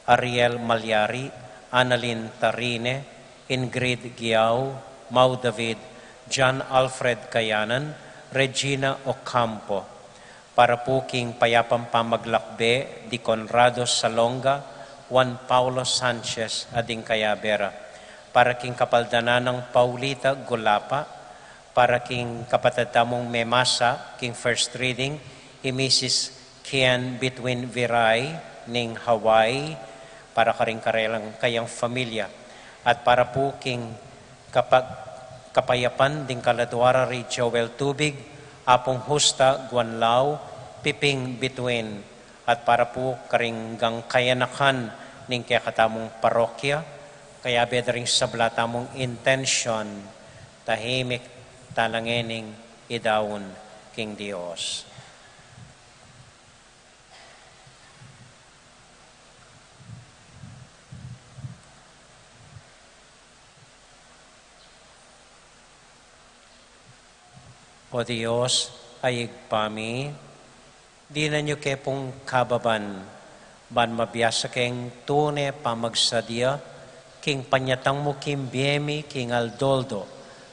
Ariel Malyari, Annalyn Tarine, Ingrid Giao, Mau David, John Alfred Kayanan, Regina Ocampo. Para pu king payapang pamaglakbe di Conrado Salonga, Juan Paulo Sanchez, a ding kayabe ra. Para king kapaldanan nang Paulita Gulapa, para king kapatad tamung memasa king first reading, i Misis Kian Bitwin Viray ning Hawaii, para karing karelang kayang familia, at para pu king kapag-, kapayapan ding kaladua ra ri Joel Tubig, Apung Justa Guanlao, Piping Bitwin, at para pu karing gang kayanakan ning kekatamung parokya, kayabe da ring sabla tamung intensyon, tahimik tala ngening idaun king Dios. O Dios, a Ibpa mi, dinan yu ke pung kababan, ban mabiasa keng tune pamagsadia king panyatang mu king bie mi king aldo-aldo,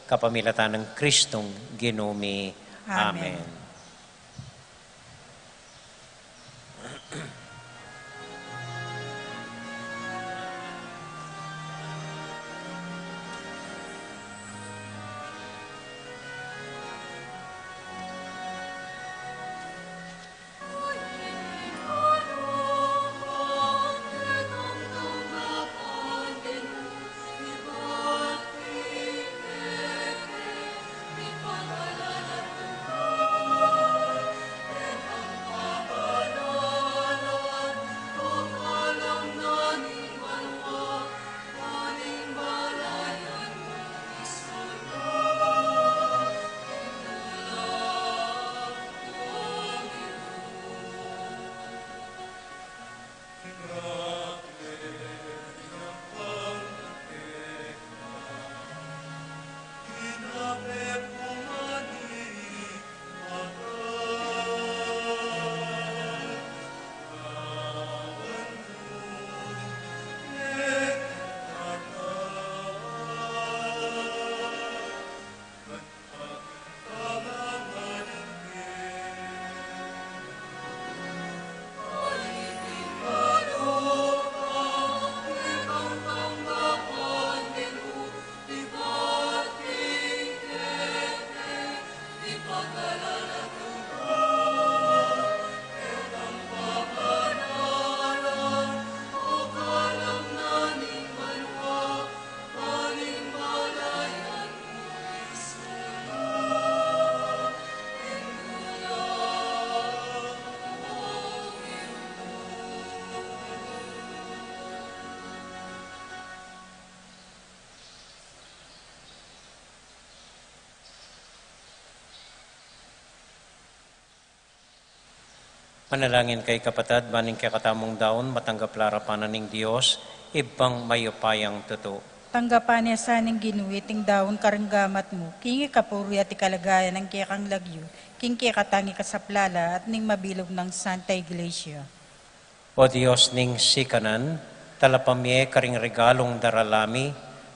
kapamilatan nang Kristong Ginu mi. Amen. Amen. Manalangin kayu kapatad, ban ing kekatamung daun matanggap la arapan na ning Dios, Ibpang mayupayang tutu. Tanggapan na sa ning Ginu iting daun karing gamat mu, king ikapuri at ikaligayan ning kekang lagyu, king kekatang ikasaplala at ning mabilug nang Santa Iglesia. O Dios ning sikanan, talapamie karing regalung daralan mi,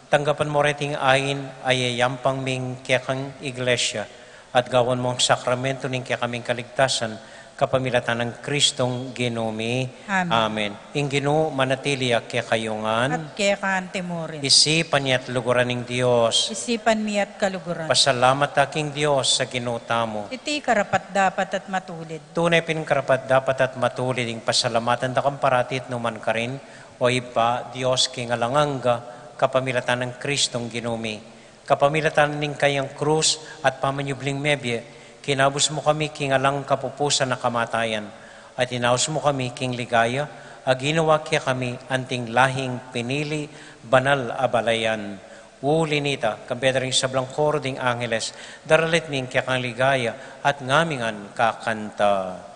tanggapan mu reting ain a yayampang ming kekang Iglesia, at gawan mung sakramento ning kekaming kaligtasan, kapamilatan nang Kristong Ginu mi. Amen. Amen. Ing Ginu manatili ya kekayu ngan. At keka mu rin. Isipan ya at luguran ning Dios. Isipan mi at kaluguran. Pasalamat ta king Dios a Ginu tamu. Iti karapat-dapat at matulid. Tune pin karapat-dapat at matulid ing pasalamatan da kang parati at nu man karin, O Ibpa, Dios king alang angga, kapamilatan nang Kristong Ginu mi. Kapamilatan ning kayang krus at pamanyubling mebie, kinabus mu kami king alang kapupusan a kamatayan, at inaus mu kami king ligaya a ginawa kekami anting lahing pinili, banal a balayan. Uli nita, kambe da ring sablang koro ding angeles, daralit mi ing kekang ligaya at ngamingan kakanta.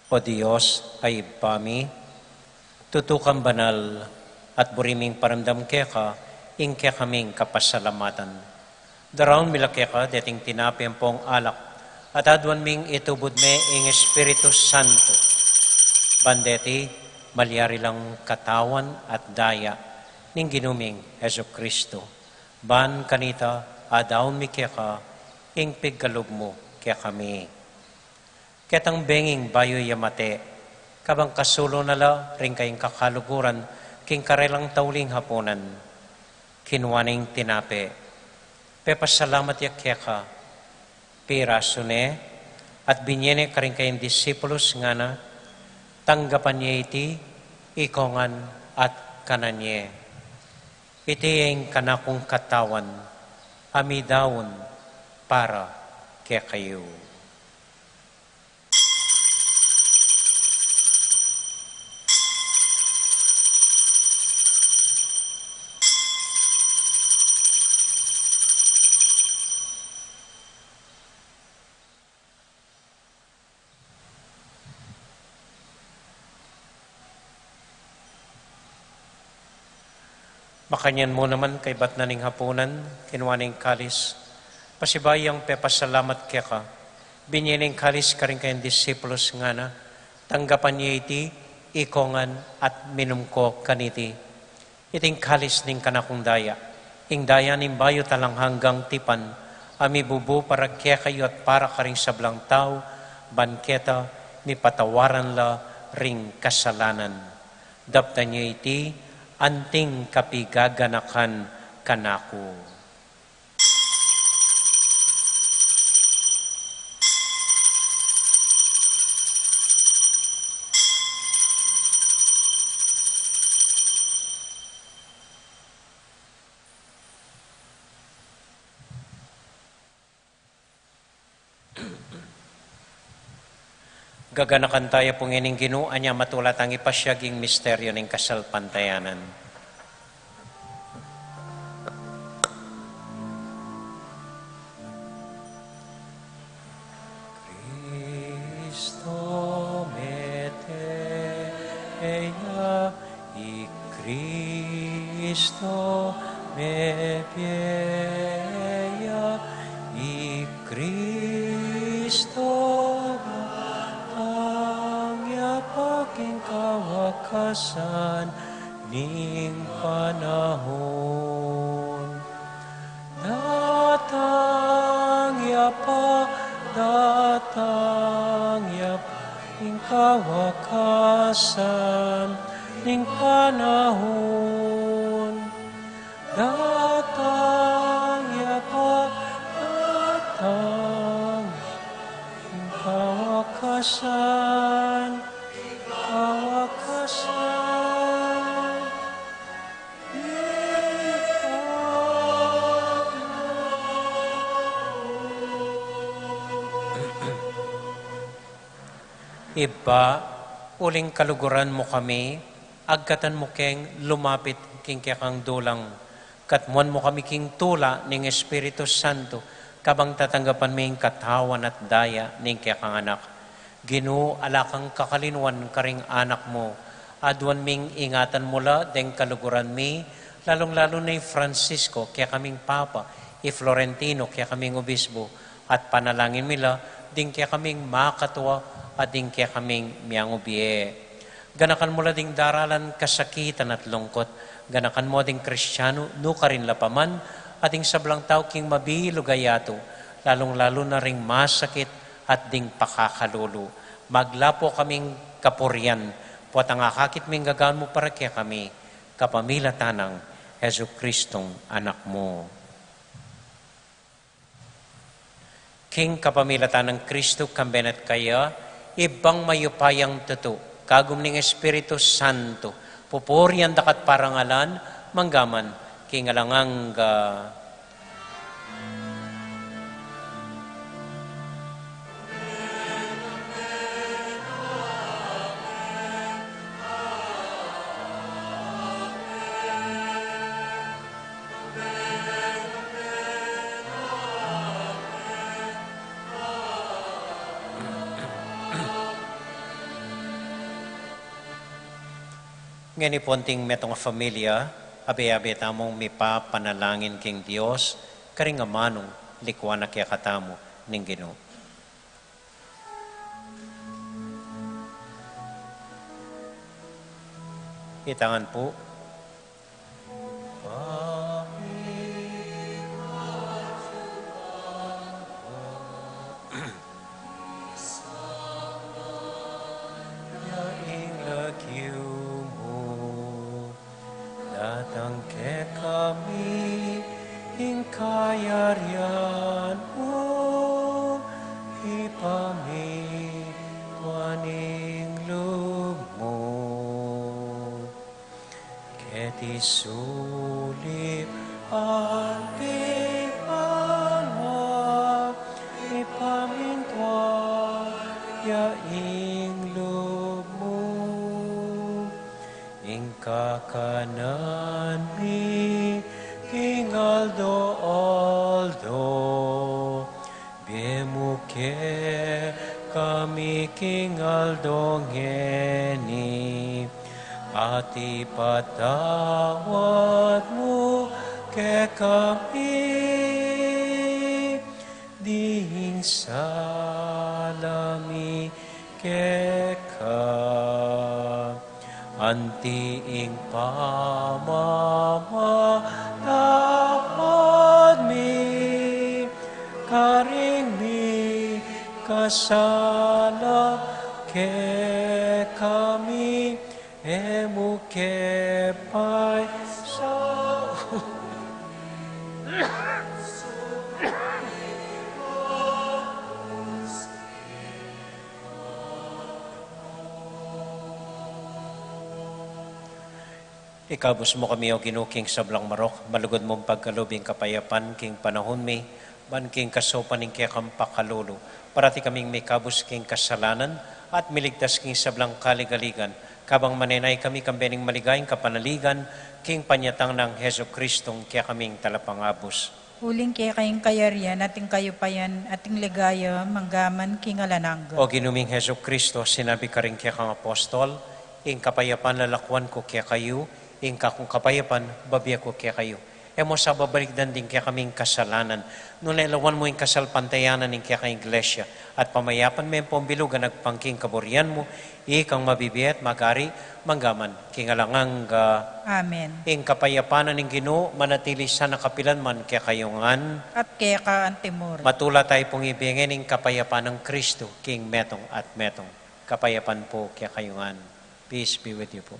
O Dios a Ibpa mi, tutu kang banal, at buri ming paramdam keka ing kekaming kapasalamatan. Daraun mi la keka deting tinape ampong alak, at aduan ming itubud me ing Espiritu Santo. Ban deti, malyari lang katawan at daya ning Ginu ming Jesucristo. Ban kanita, adaun mi keka ing pigkalub mu kekami. Ketang benging bayu ya mate, kabang kasulu na la ring kayang kakaluguran king karelang tauling hapunan, kinua neng tinape, pepasalamat ya keka, pirasu ne, at binye ne karing kayang disipulus, ngana, tanggapan ye iti, ikongan at kanan ye. Iti ing kanakung katawan, a midaun para kekayu. Makanyan mu naman kaybat na ning hapunan, kinua ne ing kalis, pasibayu yang pepasalamat keka, binye ne ing kalis karing kayang disipulus, ngana, tanggapan ye iti, ikongan at minum ko kaniti. Iting kalis ning kanakung daya, ing daya ning bayu at alang anggang tipan, a mibubu para kekayu at para karing sablang tau, ban keta mipatawaran la ring kasalanan. Daptan ye iti, anting kapigaganakan kanaku. Gaganakan taya pu ngeni ning Ginu, anya matula tang ipasyag ing misteryo ning kasalpantayanan. Cristo mete ya, i Cristo mebie ya, i Cristo datang ya pa king kawakasan ning panahun. Datang ya pa, datang ya pa king kawakasan ning panahun. Datang ya pa, datang ya pa king kawakasan, kawakasan. Ibpa, uling kaluguran mu kami, agkatan mu keng lumapit king kekang dulang, katmuan mu kami king tula ning Espiritu Santo, kabang tatanggapan mi ing katawan at daya ning kekang Anak. Ginu, ala kang kakalinuan karing anak mu. Aduan ming ingatan mu la deng kaluguran mi, lalung-lalu na i Francisco, kekaming Papa, i Florentino, kekaming Obispo, at panalangin mi la ding kekaming makatua at ding kekaming miangubie. Ganakan mu la ding daralan kasakitan at lungkut. Ganakan mu ding Kristiano nukarin la pa man, at ding sablang tau king mabilug a yatu, lalung-lalu na ring masakit at ding pakakalulu. Maglapo kaming kapurian, potang akakit ming gagaan mu para kekami, kapamilatan nang Jesucristong Anak mu. King kapamilatan nang Kristo, kambe na at kaya, Ibpang mayupayang tutu, kagum ning Espiritu Santo, pupurian da ka at parangalan, mangga man king alang angga. Ngeni pu anting metung a familia, abe-abe tamung mipapanalangin king Dios, karing amanung likuan na kekatamu ning Ginu. Itangan pu. Ya ing lagyu mu, datang kekami ing kayarian mu, ipamintuan ing lub mu. Keti sulip anti banua, ipamintuan ya ing lub mu. Ing kakanan mi king aldo-aldo, ibie mu kekami king aldo ngeni, at ipatawad mu kekami ding sala mi keka, anti ing pamamatawad mi karing mikasala kekami, e mu ke paisaul. Ikabus mu kami, O Ginu, king sablang marok, malugud mung pagkalub ing kapayapan king panahun mi, Ban king kasaupan ning kekang pakalulu, parati kaming mikabus king kasalanan, at miligtas king sablang kaligaligan, kabang manenaya kami kambe ning maligayang kapanaligan, king panyatang nang Jesucristong kekaming Talapangabus. Uling keka ing kayarian, at ing kayupayan, at ing ligaya, manggaman king alang angga. O Ginu ming Jesucristo, sinabi karing kekang apostol, ing kapayapan lalakuan ku kekayu, ing kakung kapayapan babie ku kekayu. E mu sa babalikdan ding kekaming kasalanan, nune lawan mu ing kasalpantayanan ning kekang Iglesia, at pamayapan me pung bilug agpang king kaburian mu, ikang mabibie at mag-ari manggaman king alang angga. Amen. Ing kapayapan na ning Ginu manatili sana kapilan man kekayu ngan. At keka antimur. Matula tayu pung ibie ngeni ing kapayapan nang Kristu king metung at metung. Kapayapan pu kekayu ngan. Peace be with you po.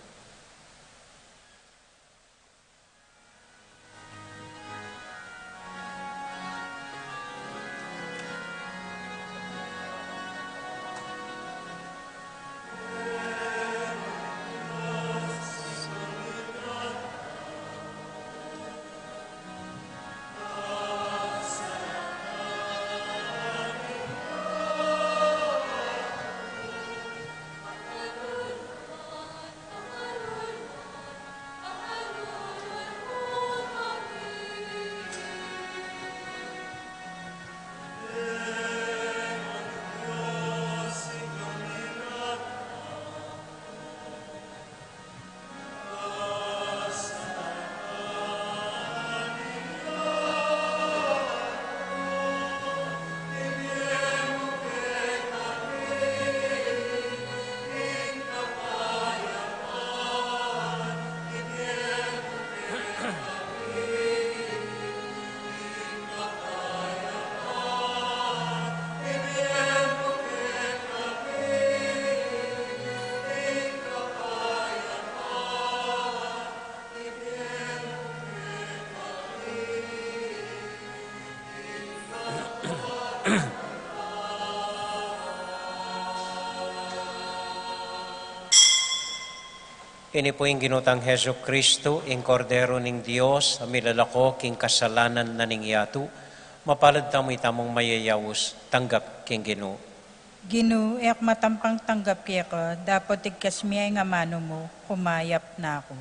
Ini pu ing Ginu tang Jesucristo, ing Kordero ning Dios, a milalako king kasalanan na ning yatu. Mapalad tamu itamung mayayaus, tanggap king Ginu. Ginu, e ku matampang tanggap keka, dapot igkas mu ya ing amanu mu, kumayap na ku.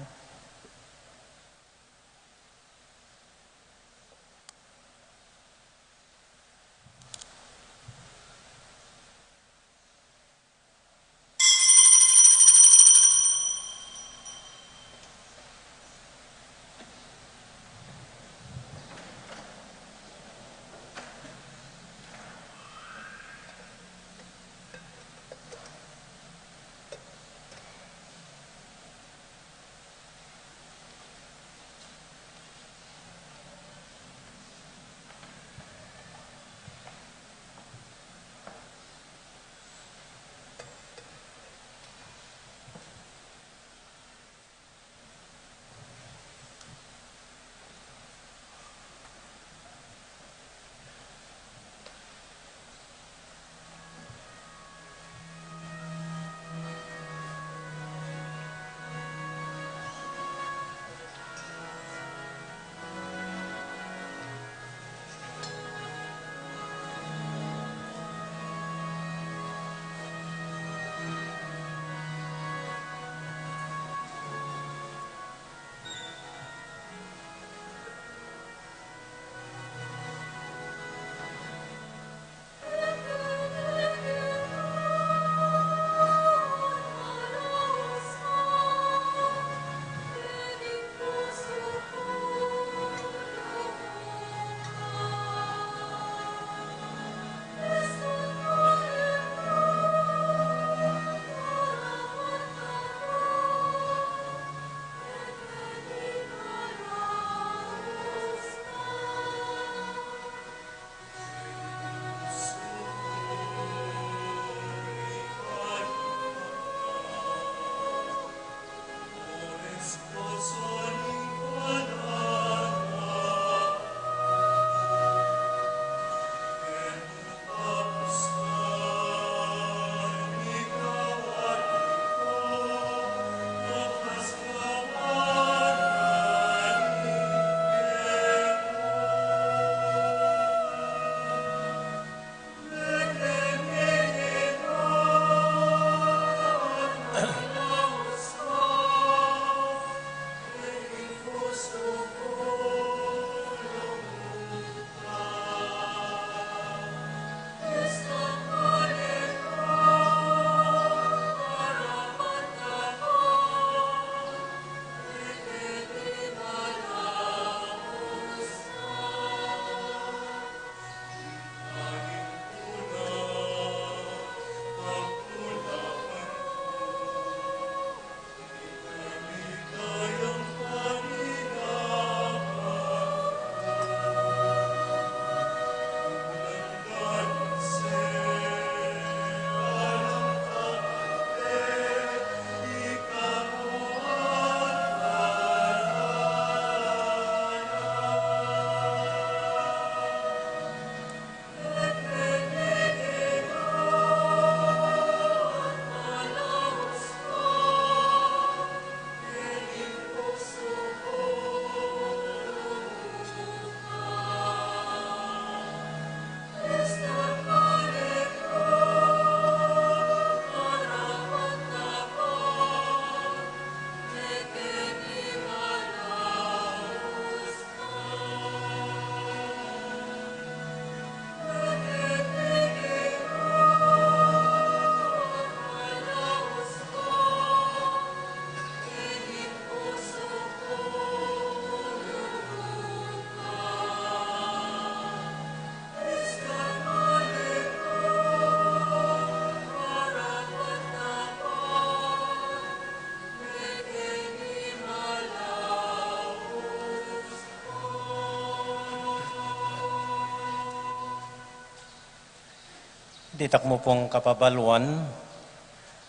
Ditak mu pung kapabaluan,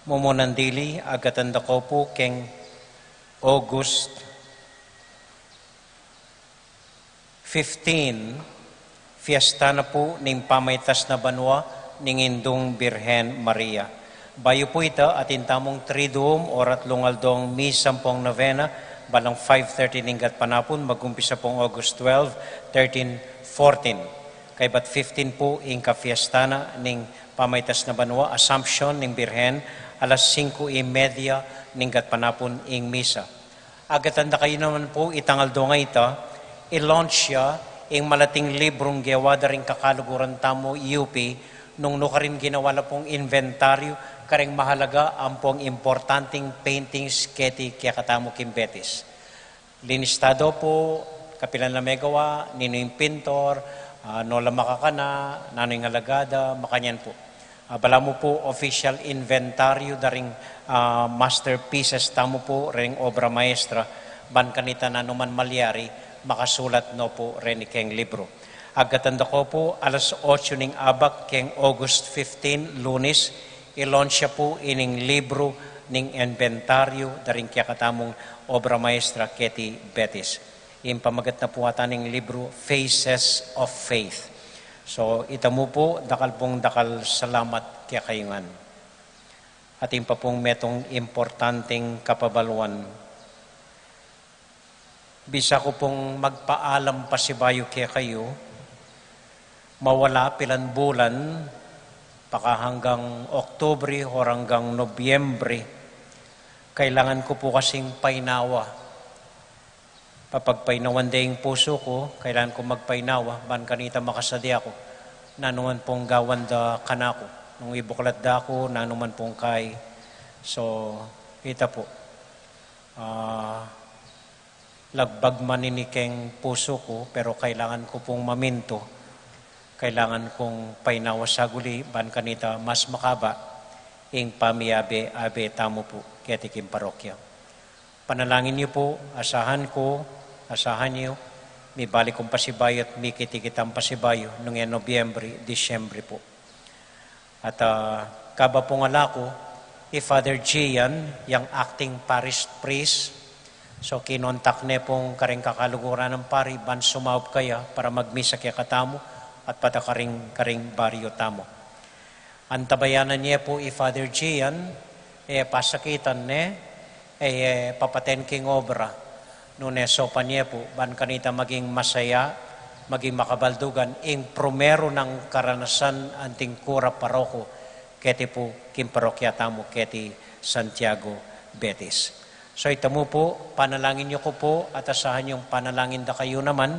mumunan dili, agatan da ko pu keng August fifteen, fiesta na pu ning pamaitas na banua ning Indung Birhen Maria. Bayu pu ita, atin tamung Triduum or atlung aldong misa ampong novena, balang five thirty ning gatpanapun, magumpisa pung August twelve, thirteen, fourteen. Kaybat fifteen pu ing kafiesta na ning pamaitas na banua, Assumption ning Birhen, alas singko y media ning gatpanapun ing misa. Agatan da kayu naman pu itang aldo a ita, i-launch ya ing malating librung gewa da ring kakaluguran tamu U P, nung nu karin ginawa la pung inventaryu kareng mahalaga ampong importanteng paintings keti kekatamu king Betis. Linistado pu, kapilan la megawa, ninu ing pintor, ah, nu la makakana, nanu ing alagad da, makanyan pu. Ah, balamu pu official inventaryu da ring, ah, masterpieces tamu pu, ring obra maestra, ban kanita nanu man malyari, makasulat no pu reni keng libru. Agatan da ko pu, alas ocho ning abak keng August fifteen, Lunes, i-launch ya pu ining libru ning inventaryu da ring kekatamung obra maestra keti Betis. Ing pamagat na pu ata ning libru, Faces of Faith. So, ita mu pu, dakal pung dakal salamat kekayu ngan. Atin pa pung metung importanteng kapabaluan. Bisa ku pung magpaalam pasibayu kekayu, mawala pilan bulan, paka hanggang Oktubre o hanggang Nobyembre, kailangan ku pu kasing painawa. Papagpainawan de ing pusu ku, kailangan ku magpainawa, ban kanita makasadya ku. Nanu man pung gawan da kanaku. Nung ibuklat da ku, nanu man pung kai. So, ita pu. Ah, lagbag man ini keng pusu ku, pero kailangan ku pung mamintu. Kailangan kung painawa saguli, ban kanita mas makaba ing pamiabe-abe tamu pu keti king parokya. Panalangin yu pu, asahan ku, asahan yu, mibalik kung pasibayu at mikit-ikit tang pasibayu nung e Nobyembre, Disyembre pu. At, ah, kaba pung ala ku, i Father Gian, yang acting parish priest, so kinontak ne pung karing kakaluguran nang pari, ban sumaup kaya para magmisa kekatamu at pati karing, karing baryu tamu. Antabayanan ye pu i Father Gian, e pasakitan ne, e, e papaten king obra. Nune saupan ye pu, ban kanita maging masaya, maging makabaldugan, ing primeru nang karanasan anting kura paroku, keti pu king parokya tamu, keti Santiago Betis. So ita mu pu, panalangin yu ku pu, at asahan yung panalangin da kayu naman,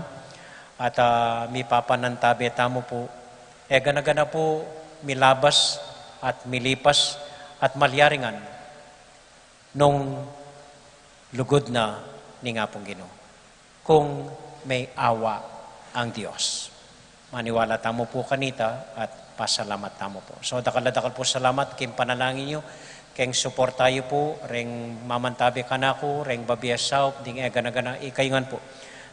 at, ah, mipapanantabe tamu pu, e gana-gana pu milabas at milipas at malyari ngan nung lugud na ning Apung Ginu. Kung may awa ang Dios. Maniwala tamu pu kanita at pasalamat tamu pu. So, dakal a dakal pu salamat king panalangin yu, keng suporta yu pu, reng mamantabe kanaku, reng babie saup, ding e gana-gana, ikayu ngan pu,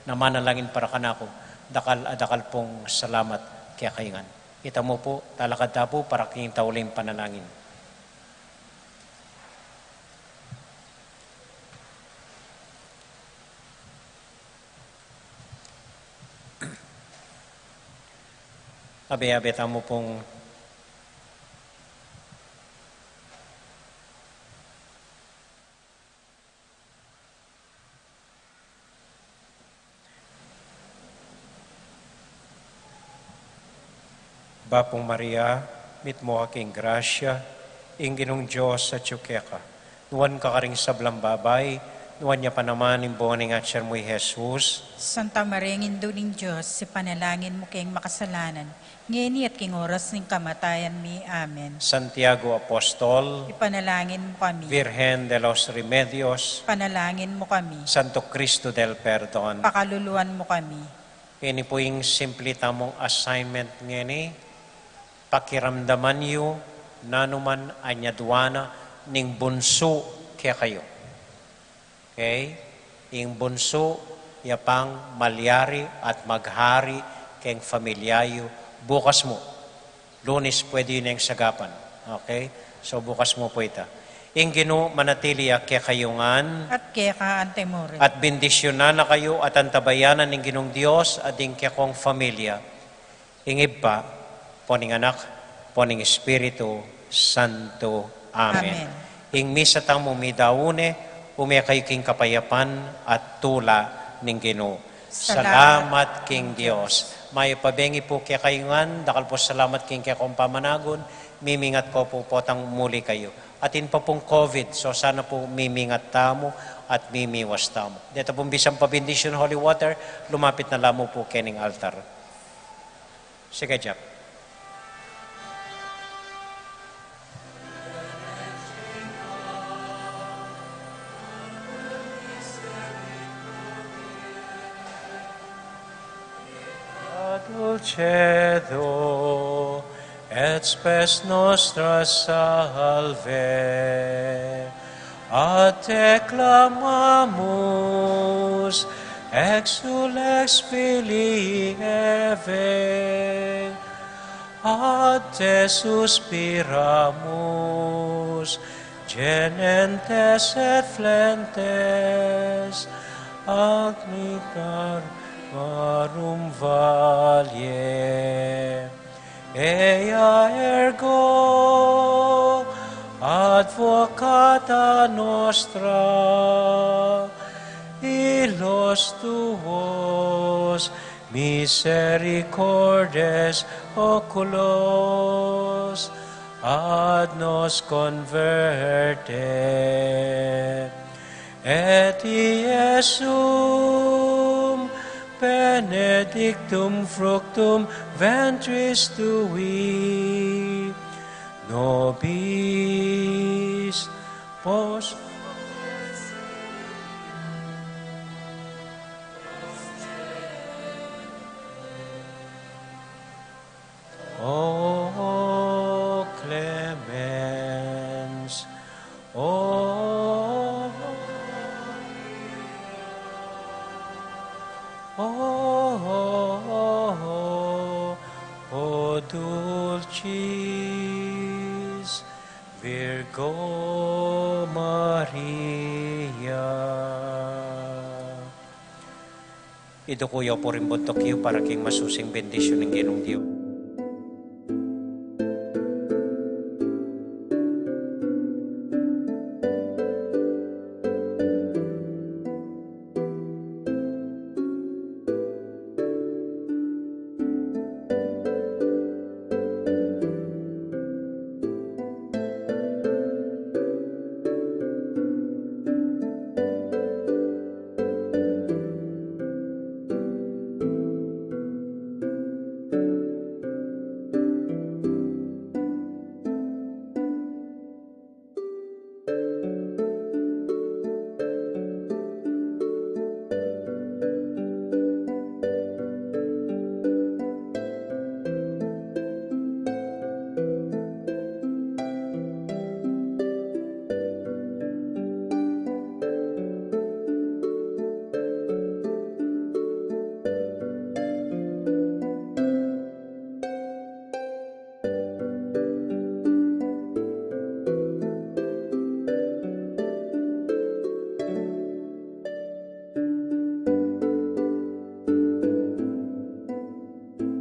na manalangin para kanaku, dakal a dakal pung salamat kekayu ngan. Ita mu pu, talakad ta pu para king tauling panalangin. Abe-abe tamu pung Bapu Maria, mitmu ka king grasya, ing Ginung Dios atyu keka. Nuan ka karing sablang babai, nuan ya pa naman ing bunga ning atyan mu, i Jesus. Santa Maria, Indu ning Dios, ipanalangin mu keng makasalanan, ngeni at king oras ning kamatayan mi. Amen. Santiago Apostol, ipanalangin mu kami. Virgen de los Remedios, ipanalangin mu kami. Santo Cristo del Perdon, pakaluluan mu kami. Ini pu ing simple tamung assignment ngeni, pakiramdaman yu nanu man a anyadwan na ning Bunsu kekayu. Okay? Ing Bunsu, ya pang malyari at maghari keng pamilya yu bukas mu. Lunes pwede yu neng sagapan. Okay? So, bukas mu pu ita. Ing Ginu manatili ya kekayu ngan. At keka anti mu rin. At bendisyunan na kayu at antabayanan ning Ginung Dios at ding kekong familia. Ing Ibpa, ampo ning Anak, ampo ning Espiritu Santo. Amen. Amen. Ing misa tamu midaun ne, ume kayu king kapayapan at tula ning Ginu. Salamat. Salamat king Dios. Mayap a bengi pu kekayu ngan, dakal pu salamat king kekong pamanagun, mimingat ko pu potang muli kayu. Atin pa pung COVID, so sana pu mimingat tamu at mimiwas tamu. Deta pung bisang pabendisyun holy water, lumapit na la mu pu kening altar. Sige, Jack. Dulcedo et spes nostra salve, a te clamamus, exules filii Hevae, a te suspiramus, Gementes et flentes, ac lacrimarum valle. Ea ergo advocata nostra, illos tuos misericordes oculos ad nos converte, et Iesum benedictum fructum ventris tui, nobis pos O clemens, O, O, O, O dulcis Virgo Maria. Iduku yu pu ring buntuk yu para king masusing bendisyun ning Ginung Dios.